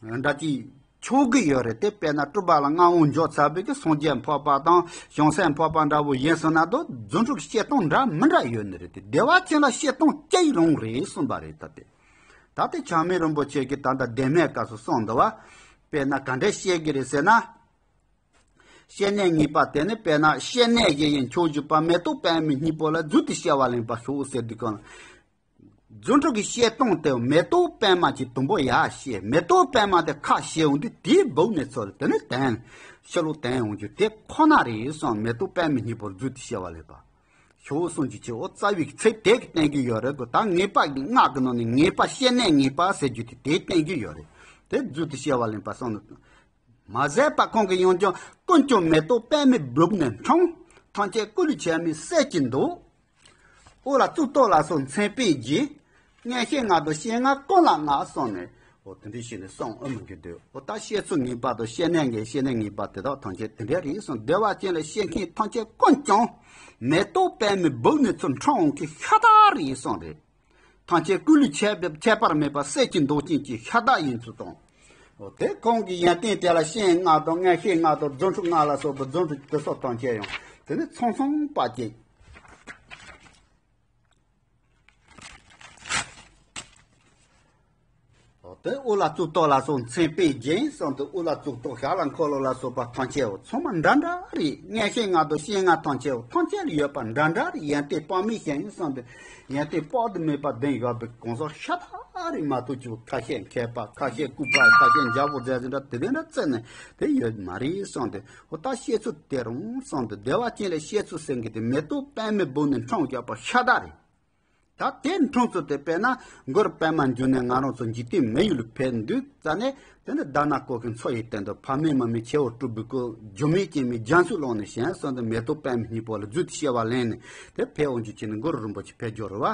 བསྟན་འདྲ་ཅིག་ཆོག་གི་ཡོད་རེད་དེ། དཔེར་ན་སྤྲུལ་པ་ལ་མངའ་དབང་འཇོག་ཚར་བའི་གི་སངས་རྒྱས་འཕགས་པ་དང་བྱང་སེམས་འཕགས་པ་འདྲ་བོ་ཡིན་ཟེར་ན་དོ་རྫུ་འཕྲུལ་གྱི་སྐྱེ་སྟངས་འདྲ་མི་འདྲ་ཡོད་ནི་རེད་དེ། བདེ་བ་ཅན་ལ་སྐྱེ་སྟངས་གཅིག་རང་རེད་གསུངས་པ་རེད། ད་དེ་ད་དེ་བྱམས་མེད་རིན་པོ་ཆེ་གིས་ད་ལྟ་བདེན་མེད་སྐབས་སུ་གསུངས་འདུག་བ། དཔེར་ན་ག་འདྲས་བཤད་གི་རེད་ཟེར་ན། སྐྱེ་གནས་ངེས་པ་དེ་ནི་དཔེར་ན་སྐྱེ་གནས་བཞི་ཡི་མཆོག་གྱུར་པ་མེ་ཏོག་པདྨའི་སྙིང་པོ་ལ་རྫུས་ཏེ་སྐྱེ་བ་ལེན་པར་ཤོག་ཟེར་དུས་གང་། རྫུ་འཕྲུལ་གྱི་སྐྱེ་སྟངས་དེ་མེ་ཏོག་པདྨ་གྱི་དུམ་བུ་ཡར་བཤད། མེ་ཏོག་པདྨ་དེ་ཁ་ཕྱེ་འོང་དུས་དེའི་སྦུབས་ནས་ཚུར་དེ་ནི་དོན་ཕྱི་ལོགས་དོན་འོང་རྒྱུ་དེ་ཁོ་ན་རེད་གསུངས། མེ་ཏོག་པདྨའི་སྙིང་པོར་རྫུས་ཏེ་སྐྱེ་བ་ལེན་པར་ཤོག་གསུངས་ཀྱི་ཆེ་འོ་རྩ་བའི་ཚིག་དེ་གི་བསྟན་གྱི་ཡོད་རེད་གོ། ད་ངེས་པ་གི་སྔགས་ཀྱི་ནང་ནས་ངེས་པ་སྐྱེ་གནས་ངེས་པ་ཟེར་རྒྱུ་དེ་དེ་བསྟན་གྱི་ཡོད་རེད། དེ་རྫུས་ཏེ་སྐྱེ་བ་ལེན་པ་གསུངས་ནས། མ་ཟད་པ་ཁོང་གིས་ཡང་ཀྱང་ཀུན་ཀྱང་མེ་ཏོག་པདྨའི་སྦུབས་ནས་འཁྲུངས། ཐམས་ཅད་སྐུ་ལུས་ཆེན་མོའི་སྲས་ཀྱི་མདོག་དབུ་ལ་གཙུག་ཏོར་ལ་སོགས་མཚན་དཔེའི་རྒྱན། མངོན་ཤེས་ལྔ་དང་སྤྱན་ལྔ་ཀུན་ལ་བསྔགས་གསུངས་ནས། འོ་དེ་འདྲའི་ཞིག་ནས་གསུངས་ཨ་མི་གི་འདོད། འོ་ད་བཤད་ཚུལ་ངེས་པ་དང་སྐྱེ་གནས་ངེས་སྐྱེ་གནས་ངེས་པ་དེ་དག་ཐམས་ཅད་དེ་འདྲ་རེད་གསུངས། བདེ་བ་ཅན་ལ་སྐྱེ་མཁན་ཐམས་ཅད་ཀུན་ཀྱང་མེ་ཏོག་པདྨའི་སྦུབས་ནས་ཚུར་འཁྲུངས་འོང་མཁན་ཤ་སྟག་རེད་གསུངས་རེད། ཐམས་ཅད་སྐུ་ལུས་ཁྱད་ཁྱད་པར་མེད་པ་སྲས་ཀྱི་མདོག་ཅན་གྱི་ཤ་སྟག་ཡིན་ཚུལ་དང་། འོ་དེ་ཁོང་གི་ཡོན་ཏན་དེ་ལ་སྤྱན་ལྔ་དང་མངོན་ཤེས་ལྔ་དང་རྫུ་འཕྲུལ་ལྔ་ལ་སོགས་པའི་རྫུ་འཕྲུལ་དེ་སོགས་ཐམས་ཅད་ཡང་དེ་ནི་ཚང་ཚང་པ་ཅིག་འོ་དེ་དབུ་ལ་གཙུག་ཏོར་ལ་སོགས་མཚན་དཔེའི་རྒྱན་གསུངས་ཏེ། དབུ་ལ་གཙུག་ཏོར་ཞབས་ལ་འཁོར་ལོ་ལ་སོགས་པ་ཐམས་ཅད་འོ་ཚང་མ་འདྲ་འདྲ་རེད། མངོན་ཤེས་ལྔ་དང་སྤྱན་ལྔ་ཐམས་ཅད་འོ་ཐམས་ཅད་ལ་ཡོད་པ་འདྲ་འདྲ་རེད། ཡོན་ཏན་དཔག་མེད་ཅན་གསུངས་ཏེ། ཡོན་ཏན་དཔག་ཏུ་མེད་པ་ལྡན་ཡོད་པའི་གང་ཟག་ཤ་སྟག་རེད་མ་གཏོགས་ཀྱི་ཁ་ཤས་མཁས་པ་ཁ་ཤས་ལྐུགས་པ་ཁ་ཤས་འཇའ་པོ་རྫས་འདྲ་དེ་འདྲ་རྩད་ནས་དེ་ཡོད་མ་རེད་གསུངས་ཏེ། འོ་ད་བཤད་ཚུལ་དེ་རང་གསུངས་ཏེ། བདེ་བ་ཅན་ལ་བཤད་ཚུལ་ཟེར་མཁན་དེ་མེ་ཏོག་པདྨའི་སྦུབས་ནས་འཁྲུངས་ཡོད་པ་ཤ་སྟག་རེད། ད་དེ་འཁྲུངས་ཚུལ་དེ་དཔེར་ན་གུ་རུ་པདྨ་འབྱུང་གནས་ང་རང་ཚོ་འཇིག་རྟེན་མི་ཡུལ་ལ་ཕེབས་དུས་ཙ་ནས་དེ་ནི་དྷ་ན་ཀོ་ཀའི་མཚོ་ཡི་སྟེང་དུ་ཕ་མེས་མ་མེས་ཁྱེའུ་སྤྲུལ་པའི་སྐུ་སྒྱུ་མའི་སྐྱེ་མེད་རྒྱ་མཚོའི་ཀློང་ནས་བཞེངས་གསུངས་ཏེ། མེ་ཏོག་པདྨའི་སྙིང་པོ་ལ་རྫུས་ཏེ་སྐྱེ་བ་ལེན་ནས་དེ་ཕེབས་འོང་རྒྱུ་བྱས་ནས་གུ་རུ་རིན་པོ་ཆེ་ཕེབས་འགྱུར་བ།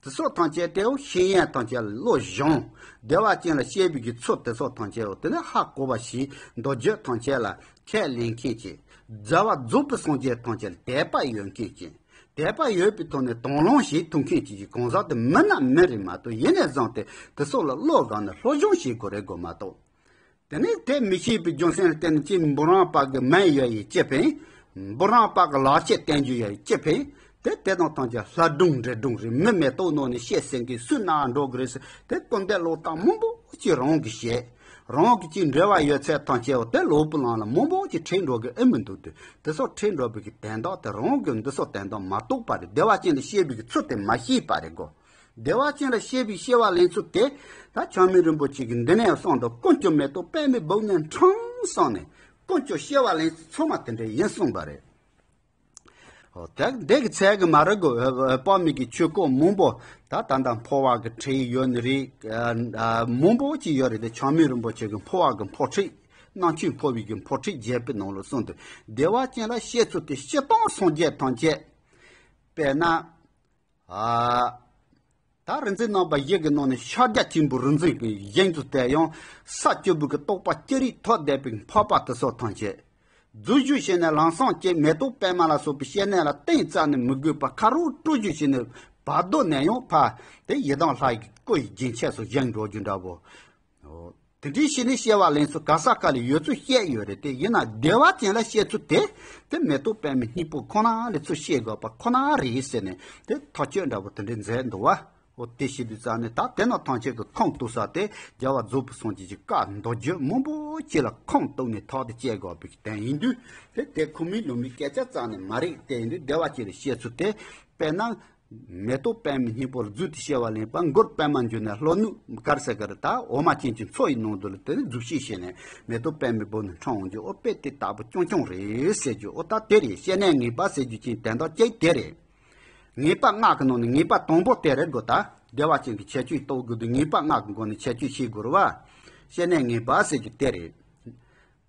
དེ་སོགས་ཐམས་ཅད་དེའོ་ཤེས་ཡོན་ཐམས་ཅད་ལ་བློ་སྦྱོང་། བདེ་བ་ཅན་ལ་སྐྱེ་བའི་གི་ཚུལ་དེ་སོགས་ཐམས་ཅད་འོ་དེ་ནི་ཧ་གོ་བ་ཞིག་མདོ་རྒྱུད་ཐམས་ཅད་ལ་ཁས་ལེན་མཁན་གྱི་ རྒྱལ་བ་རྫོགས་པའི་སངས་རྒྱས་ཐམས་ཅད་ལ་དད་པ་ཡོད་མཁན་ཅན། དད་པ་ཡོད་པའི་ཐོག་ནས་དང་བླངས་བྱེད་ཐུབ་མཁན་ཅན་གྱི་གང་ཟག་དེ་མི་ན་མི་རེད་མ་གཏོགས། ཡིན་ནས་བཟུང་སྟེ་དེ་ཚོ་ལ་བློ་དགའ་ནས་སློབ་སྦྱོང་བྱེད་དགོས་རེད་དགོས་མ་གཏོགས། དེ་ནས་དེ་མི་ཤེས་པའི་རྒྱུ་མཚན་ལ་བརྟེན་ནས་ཅིག་འབུམ་རམས་པ་གི་མིང་ཡོད་ཡིན་ཅི་ཕན། འབུམ་རམས་པ་གི་ལག་ཆས་བསྟན་རྒྱུ་ཡོད་ཡིན་ཅི་ཕན། དེ་དེ་དང་ཐམས་ཅད་ལྷ་སྒྲུང་འདྲེ་སྒྲུང་རེད། མི་མེ་ཏོག་ནང་ནས་བཤད་ཟིན་གི་སུ་ན་འགྲོ་གི་རེད་ཟེར། དེ་སྐུར་འདེབས་ལོག་ལྟ་མང་པོ་ཅིག་རང་གིས་བཤད། རང་གི་ཅིག་འབྲེལ་བ་ཡོད་ཚད་ཐམས་ཅད་འོ་དེ་ལོག་པོ་ལང་ལ་མང་པོ་ཅིག་ཁྲིད་འགྲོ་གི་ཨེ་མི་འདུག་དུས་དེ་སོགས་ཁྲིད་འགྲོ་བའི་གི་དན་རྟགས་དེ་རང་གི་འདི་སོགས་དན་རྟགས་མ་རྟོགས་པ་རེད། བདེ་བ་ཅན་ལ་བཤད་པའི་གི་ཚུལ་དེ་མ་ཤེས་པ་རེད་གོ། བདེ་བ་ཅན་ལ་བཤད་པའི་བཤད་པ་ལེན་ཚུལ་དེ་ད་ཆགས་མེད་རིན་པོ་ཆེ་གིས་འདི་ནས་གསུངས་འདུག་ཀུན་ཀྱང་མེ་ཏོག་པདྨའི་སྦུབས་ནས་འཁྲུངས་གསུངས་ནས། ཀུན་ཀྱང་བཤད་པ་ལེན་ཚུལ་ཚང་མ་དེ་འདྲ་ཡིན་གསུངས་པ་རེད། འོ་དེ་འདི་གི་ཚད་གི་མ་རེད་གོ། དཔག་མེད་ཀྱི་ཆོས་སྐོར་མང་པོ་ད་ད་ལྟ་འཕོ་བ་གི་ཁྲིད་ཡོད་ནི་རེད། ཨ་ཨ་མང་པོ་ཅིག་ཡོད་རེད་དེ། ཆགས་མེད་རིན་པོ་ཆེ་གི་འཕོ་བ་གི་འཕོ་ཁྲིད། རྣམ་མཁྱེན་འཕོ་བའི་གི་འཕོ་ཁྲིད་རྒྱས་པའི་ནང་ལ་གསུངས་འདུག་བདེ་བ་ཅན་ལ་བཤད་ཚུལ་དེ་སྤྱིར་བཏང་སངས་རྒྱས་ཐམས་ཅད། དཔེར་ན། ཨ། ད་རིག་འཛིན་རྣམ་པ་བཞི་གི་ནང་ནས་ཕྱག་རྒྱ་ཆེན་པོའི་རིག་འཛིན་གྱི་བཞེངས་ཚུལ་དེ་ཡང་ས་བཅུ་པའི་གི་རྟོགས་པ་ཅི་རིགས་ཐོབ་བསྡད་པའི་འཕགས་པ་དེ་ཚོ་ཐམས་ཅད། རྫུ་འཕྲུལ་བྱས་ནས་ལམ་སེང་སྐྱེས། མེ་ཏོག་པདྨ་ལ་སོགས་པའི་བཤེས་གཉེན་ལ་གཏིང་བཙལ་ནས་མི་དགོས་པར་ཁ་རོག་སྤྲོ་བརྗོད་བྱས་ནས་བར་དོ་ནས་ཡང་ཕར་དེ་ཡི་དམ་ལྷ་ཡི་སྐུ་ཡི་རྒྱན་ཆས་སུ་བཞེངས་འགྲོ་རྒྱུ་འདྲ་བོ། འོ། དེ་འདྲའི་ཕྱིར་ནི་བཤད་པ་ལེན་ཚུལ་ག་ས་ག་ལ་ཡོད་ཚུལ་བཤད་ཡོད་རེད་དེ། ཡིན་ན་བདེ་བ་ཅན་ལ་བཤད་ཚུལ་དེ། དེ་མེ་ཏོག་པདྨའི་སྙིང་པོ་ཁོ་ན་ལ་ཚུལ་བཤད་དགོས་པ་ཁོ་ན་རེད་ཟེར་ནས་དེ་ཐག་གཅོད་འདྲ་པོ་དེ་འདྲའི་མཛད་འདུག་བ། འོ་དེ་བཤད་དུས་ཙང་ནས་ད་དེ་ན་ཐམས་ཅད་ཀྱི་ཁུངས་གཏུགས་ས་དེ་རྒྱལ་བ་རྫོགས་པའི་སངས་རྒྱས་ཀྱི་བཀའ་མདོ་རྒྱུད་མང་པོ་ཅིག་ལ་ཁུངས་གཏུགས་ནས་ཐག་དེ་བཅད་དགོས་པའི་དོན་ཡིན་དུས། དེ་དེ་ཁོ་མིན་ལུང་མིན་སྐད་ཆ་རྩ་ནས་མ་རེད། དེ་ཡིན་དུས་བདེ་བ་ཅན་ལ་བཤད་ཚུལ་དེ་དཔེར་ན། མེ་ཏོག་པདྨའི་སྙིང་པོ་ལ་རྫུས་ཏེ་བཤད་པ་ལེན་པ། མགུར་པདྨ་འབྱུང་གནས་ལྷོ་ནུབ་གར་ཟེར་གི་རེད། ད་འོ་མ་ཅན་གྱི་མཚོ་ཡི་ནང་དུ་ལ་དེ་ནི་རྫུས་ཤིང་བྱས་ནས་མེ་ཏོག་པདྨའི་སྦུབས་ནས་འཁྲུངས་འོང་རྒྱུ། འོ་དཔེ་དེ་ལྟ་བུ་རྐྱང་རྐྱང་རེད་ཟེར་རྒྱུ། འོ་ད་དེ་རེད། བཤེས་གཉེན་ངེས་པ་ཟེར་རྒྱུ་ཅན་དན་རྟགས་གཅིག་དེ་རེད། ངེས་པ་ལྔ་གི་ནང་ནས་ངེས་པ་དང་པོ་དེ་རེད་གོ། ད་བདེ་བ་ཅན་གྱི་ཁྱད་ཆོས་རྟོགས་དགོས་དུས་ངེས་པ་ལྔ་གི་སྒོ་ནས་ཁྱད་ཆོས་ཤེས་དགོས་རེད་བ། བཤེས་གཉེན་ངེས་པ་ཟེར་རྒྱུ་དེ་རེད།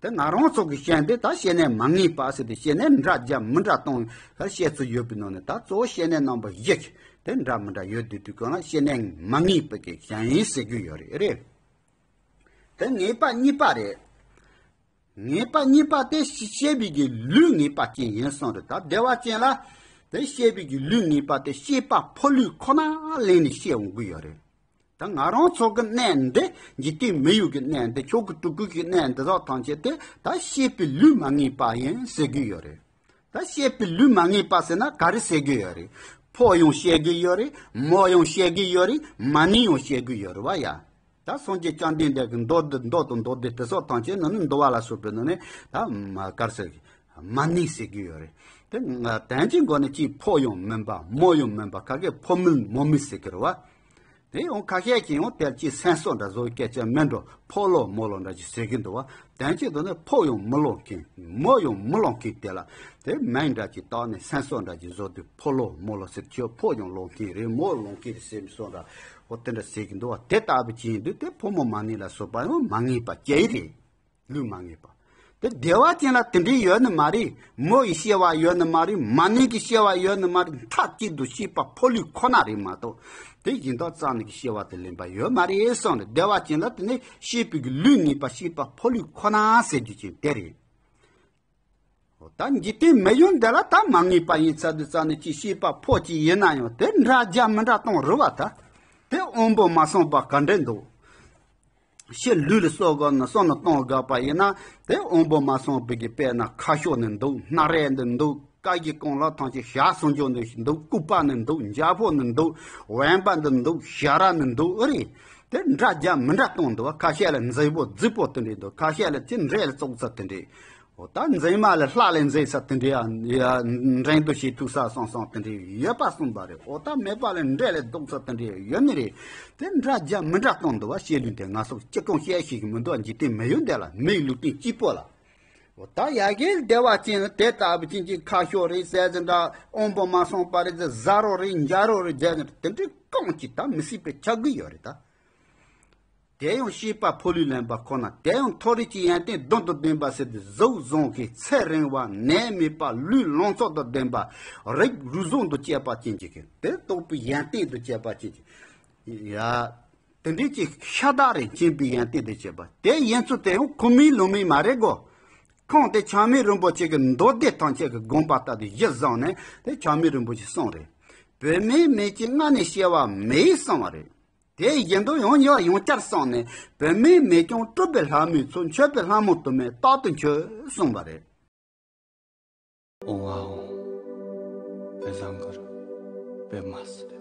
དེ་ང་རང་ཚོ་གི་བཤད་འདི་ད་བཤེས་གཉེན་མ་ངེས་པ་ཟེར་ཏེ། བཤེས་གཉེན་འདྲ་རྒྱ་མི་འདྲ་གཏོང་ལ་བཤད་ཚུལ་ཡོད་པའི་ནང་ནས། ད་གཙོ་བོ་བཤེས་གཉེན་རྣམ་པ་བཞི་གི་དེ་འདྲ་མི་འདྲ་ཡོད་དུས། དུས་གང་ལ་བཤེས་གཉེན་མ་ངེས་པའི་གི་བཤེས་གཉེན་ཟེར་གི་ཡོད་རེད། རེད། དེ་ངེས་པ་གཉིས་པ་རེད། ངེས་པ་གཉིས་པ་དེ་བཤད་པའི་གི་ལུས་ངེས་པ་ཅན་ཡིན་གསུངས་རེད། ད་བདེ་བ་ཅན་ལ་དེ་བཤད་པའི་གི་ལུས་ངེས་པ་དེ་བཤད་པ་ཕོ་ལུས་ཁོ་ན་ལེན་ནས་བཤད་འོང་གི་ཡོད་རེད། ད་ང་རང་ཚོ་གི་གནས་འདི་འཇིག་རྟེན་མི་ཡུལ་གྱི་གནས་འདི། ཆོས་ཀྱི་སྤྲུལ་སྐུ་གི་གནས་འདི་དག་ཐམས་ཅད་དེ་ད་བཤད་པའི་ལུས་མ་ངེས་པ་ཡིན་ཟེར་གྱི་ཡོད་རེད། ད་བཤད་པའི་ལུས་མ་ངེས་པ་ཟེར་ན་ག་རེ་ཟེར་གྱི་ཡོད་རེད། ཕོ་ཡང་བཤད་ཀྱི་ཡོད་རེད། མོ་ཡང་བཤད་ཀྱི་ཡོད་རེད། མ་ཎི་ཡང་བཤད་ཀྱི་ཡོད་རེད་བ་ཡ། ད་སངས་རྒྱས་བཅོམ་ལྡན་འདས་ཀྱི་མདོ་འདི། མདོ་དང་མདོ་སྡེ་དེ་ཚོ་ཐམས་ཅད་ནང་ནས་འདུལ་བ་ལ་སོགས་པའི་ནང་ནས་ད་མ་ག་རེ་ཟེར་གྱི། མ་ཎི་ཟེར་གྱི་ཡོད་རེད། དེ་ང་དོན་གྱི་སྒོ་ནས་ཅིག་ཕོ་ཡང་མིན་པ་མོ་ཡང་མིན་པ། ཁ་ཤས་ཕོ་མིན་མོ་མིན་ཟེར་གྱི་རེད་བ། དེ་ཡང་ཁ་ཤས་ཀྱིས་ཡང་དེར་ཅིག་སེམས་གསོ་འདྲ་བཟོ་བའི་སྐད་ཆ་མིན་འགྲོ། ཕོ་ལོ་མོ་ལོ་འདྲ་ཅིག་ཟེར་གྱི་འདུག་བ། དོན་གྱི་དོན་ནི་ཕོ་ཡང་མི་ལོ་མཁན་མོ་ཡང་མི་ལོ་མཁན་དེ་ལ་དེ་མིང་འདྲ་ཅིག་བཏགས་ནས་སེམས་གསོ་འདྲ་ཅིག་བཟོ་དུས་ཕོ་ལོ་མོ་ལོ་ཟེར། ཁྱོད་ཕོ་ཡང་ལོ་མཁན་རེད། མོ་ལོ་མཁན་རེད་ཟེར་མི་སོང་འདྲ། འོ་དེ་འདྲ་ཟེར་གྱི་འདུག་བ། དེ་ལྟ་བུ་ཅིག་ཡིན་དུས་དེ་ཕོ་མོ་མ་ཎི་ལ་སོགས་པ་ཡང་མ་ངེས་པ་སྐྱེ་ཡི་རེད། ལུས་མ་ངེས་པ། དེ་བདེ་བ་ཅན་ལ་དེ་འདྲའི་ཡོད་ནི་མ་རེད། མོ་ཡི་བཤད་པ་ཡོད་ནི་མ་རེད། མ་ཎི་གི་བཤད་པ་ཡོད་ནི་མ་རེད། མཐའ་གཅིག་ཏུ་བཤད་པ་ཕོ་ལུས་ཁོ་ན་རེད་མ་གཏོགས། དེ་གཞན་དག་རྩ་ནས་ཀྱི་བཤད་པ་དེ་ལེན་པ་ཡོད་མ་རེད་གསུངས་ནས། བདེ་བ་ཅན་ལ་དེ་ནི་བཤད་པའི་གི་ལུས་ངེས་པ་བཤད་པ་ཕོ་ལུས་ཁོ་ན་ཟེར་རྒྱུ་ཅན་དེ་རེད། འོ་ད་འཇིག་རྟེན་མི་ཡུལ་འདི་ལ་ད་མ་ངེས་པ་ཡིན་ཚར་དུས་ཙང་ནས་ཅིག་བཤད་པ་ཕོ་ཅིག་ཡིན་ན་ཡང་དེ་འདྲ་རྒྱ་མི་འདྲ་གཏོང་རུ་བ། ད་དེ་དབང་པོ་མ་སོང་པ་ག་འདྲ་འདུག་ཕྱི་ལུས་ལ་གསོ་དགོས་ན་གསོ་ན་གཏོང་དགོས་པ་ཡིན་ན་དེ་དབང་པོ་མ་སོང་པའི་གི་དཔེར་ན་ཁ་ཤོག་ནི་འདུག་སྣ་རལ་འདི་འདུག་ཀ་གི་གོང་ལ་ཐང་ཆེ་ཞག་སུན་འཇོག་ནི་འདུག་ལྐུགས་པ་ནི་འདུག་འཇའ་ཕོག་ནི་འདུག་དབེན་པ་འདི་འདུག་ཞ་ར་ནི་འདུག་ཨེ་རེད། དེ་འདྲ་རྒྱ་མི་འདྲ་གཏོང་འདུག་བ། ཁ་ཤས་ལ་མཛེས་པོ་རྫིག་པོ་དེ་འདྲས་འདུག་ཁ་ཤས་ལ་ཅི་འདྲས་ལ་བཙོག་ས་དེ་འདྲས། འོ་ད་མཛེས་མ་ལས་ལྷ་ལས་མཛེས་ས་དེ་འདྲའི་འགྲན་བསྡུར་བྱེད་ཐུབ་ས་སོང་སོང་དེ་འདྲའི་ཡོད་པ་གསུངས་པ་རེད། འོ་ད་མེད་པ་ལས་འདྲ་ལས་ལྡོག་ས་དེ་འདྲའི་ཡོད་ནི་རེད། དེ་འདྲ་རྒྱ་མི་འདྲ་གཏོང་འདུག་བ། བཤད་ལུགས་དེ་ང་ཚོ་གཅིག་གང་བཤད་ཤེས་ཀྱི་མི་འདུག་འཇིག་རྟེན་མི་ཡུལ་འདི་ལ་མིའི་ལུགས་མཐུན་གཅིག་པོ་ལ། འོ་ད་ཡ་གིའི་བདེ་བ་ཅན་དེ་ལྟ་བུ་ཅན་གྱི་ཁ་ཤོག་རེད་ཟེར་ཟིན་འདྲ། དབང་པོ་མ་སོང་པ་རེད་ཟེར། ཟ་རོ་རེད། འཇའ་རོ་རེད་ཟེར་ཟིན་འདྲ། དེ་འདྲའི་གང་གཅིག་ད་མི་སྲིད་པའི་ཆགས་ཀྱི་ཡོད་རེད་ད། དེ་ཡང་བཤད་པ་ཕོ་ལུས་ལེན་པ་ཁོ་ན། དེ་ཡང་མཐོ་རིས་ཀྱི་ཡོན་ཏན་བདུན་དང་ལྡན་པ་ཟེར་ཏེ། གཟུགས་བཟང་མཁས། ཚེ་རིང་བ། ནད་མེད་པ། ལུས་ལོངས་སྤྱོད་དང་ལྡན་པ། རིགས་རུས་བཟང་དང་བཅས་པ་ཅན་གྱི་གི་དེ་རྟོགས་པའི་ཡོན་ཏན་དང་བཅས་པ་ཅན་གྱི་ཡ། དེ་འདྲའི་ཅིག་ཤ་སྟག་རེ་མཁྱེན་པའི་ཡོན་ཏན་དང་བཅས་པ་དེ་ཡིན་ཚུལ་དེ་ཡང་ཁོ་མིན་ལུང་མིན་མ་རེད་གོ། ཁོང་དེ་ཆགས་མེད་རིན་པོ་ཆེ་གི་མདོ་སྡེ་ཐམས་ཅད་ཀྱི་དགོངས་པ་ལྟར་དུ་གཞི་བཟུང་ནས་དེ་ཆགས་མེད་རིན་པོ་ཆེ་གསུངས་རེད། བུད་མེད་མེད་ཅིང་སྔ་ནས་སྐྱེ་བ་མེད་གསུངས་པ་རེད། དེ་བཞིན་དུ་ཡང་ཡང་ཡང་བསྐྱར་གསུངས་ནས་བུད་མེད་མེད་ཀྱང་སྤྲུལ་པའི་ལྷ་མོའི་ཚོགས་མཆོད་པའི་ལྷ་མོ་དུ་མས་རྟག་ཏུ་མཆོད་གསུངས་པ་རེད། ཨོང་ཨ་ཨོང་། པད་བཟང་གུ་རུ། པདྨ་སིདྡྷི།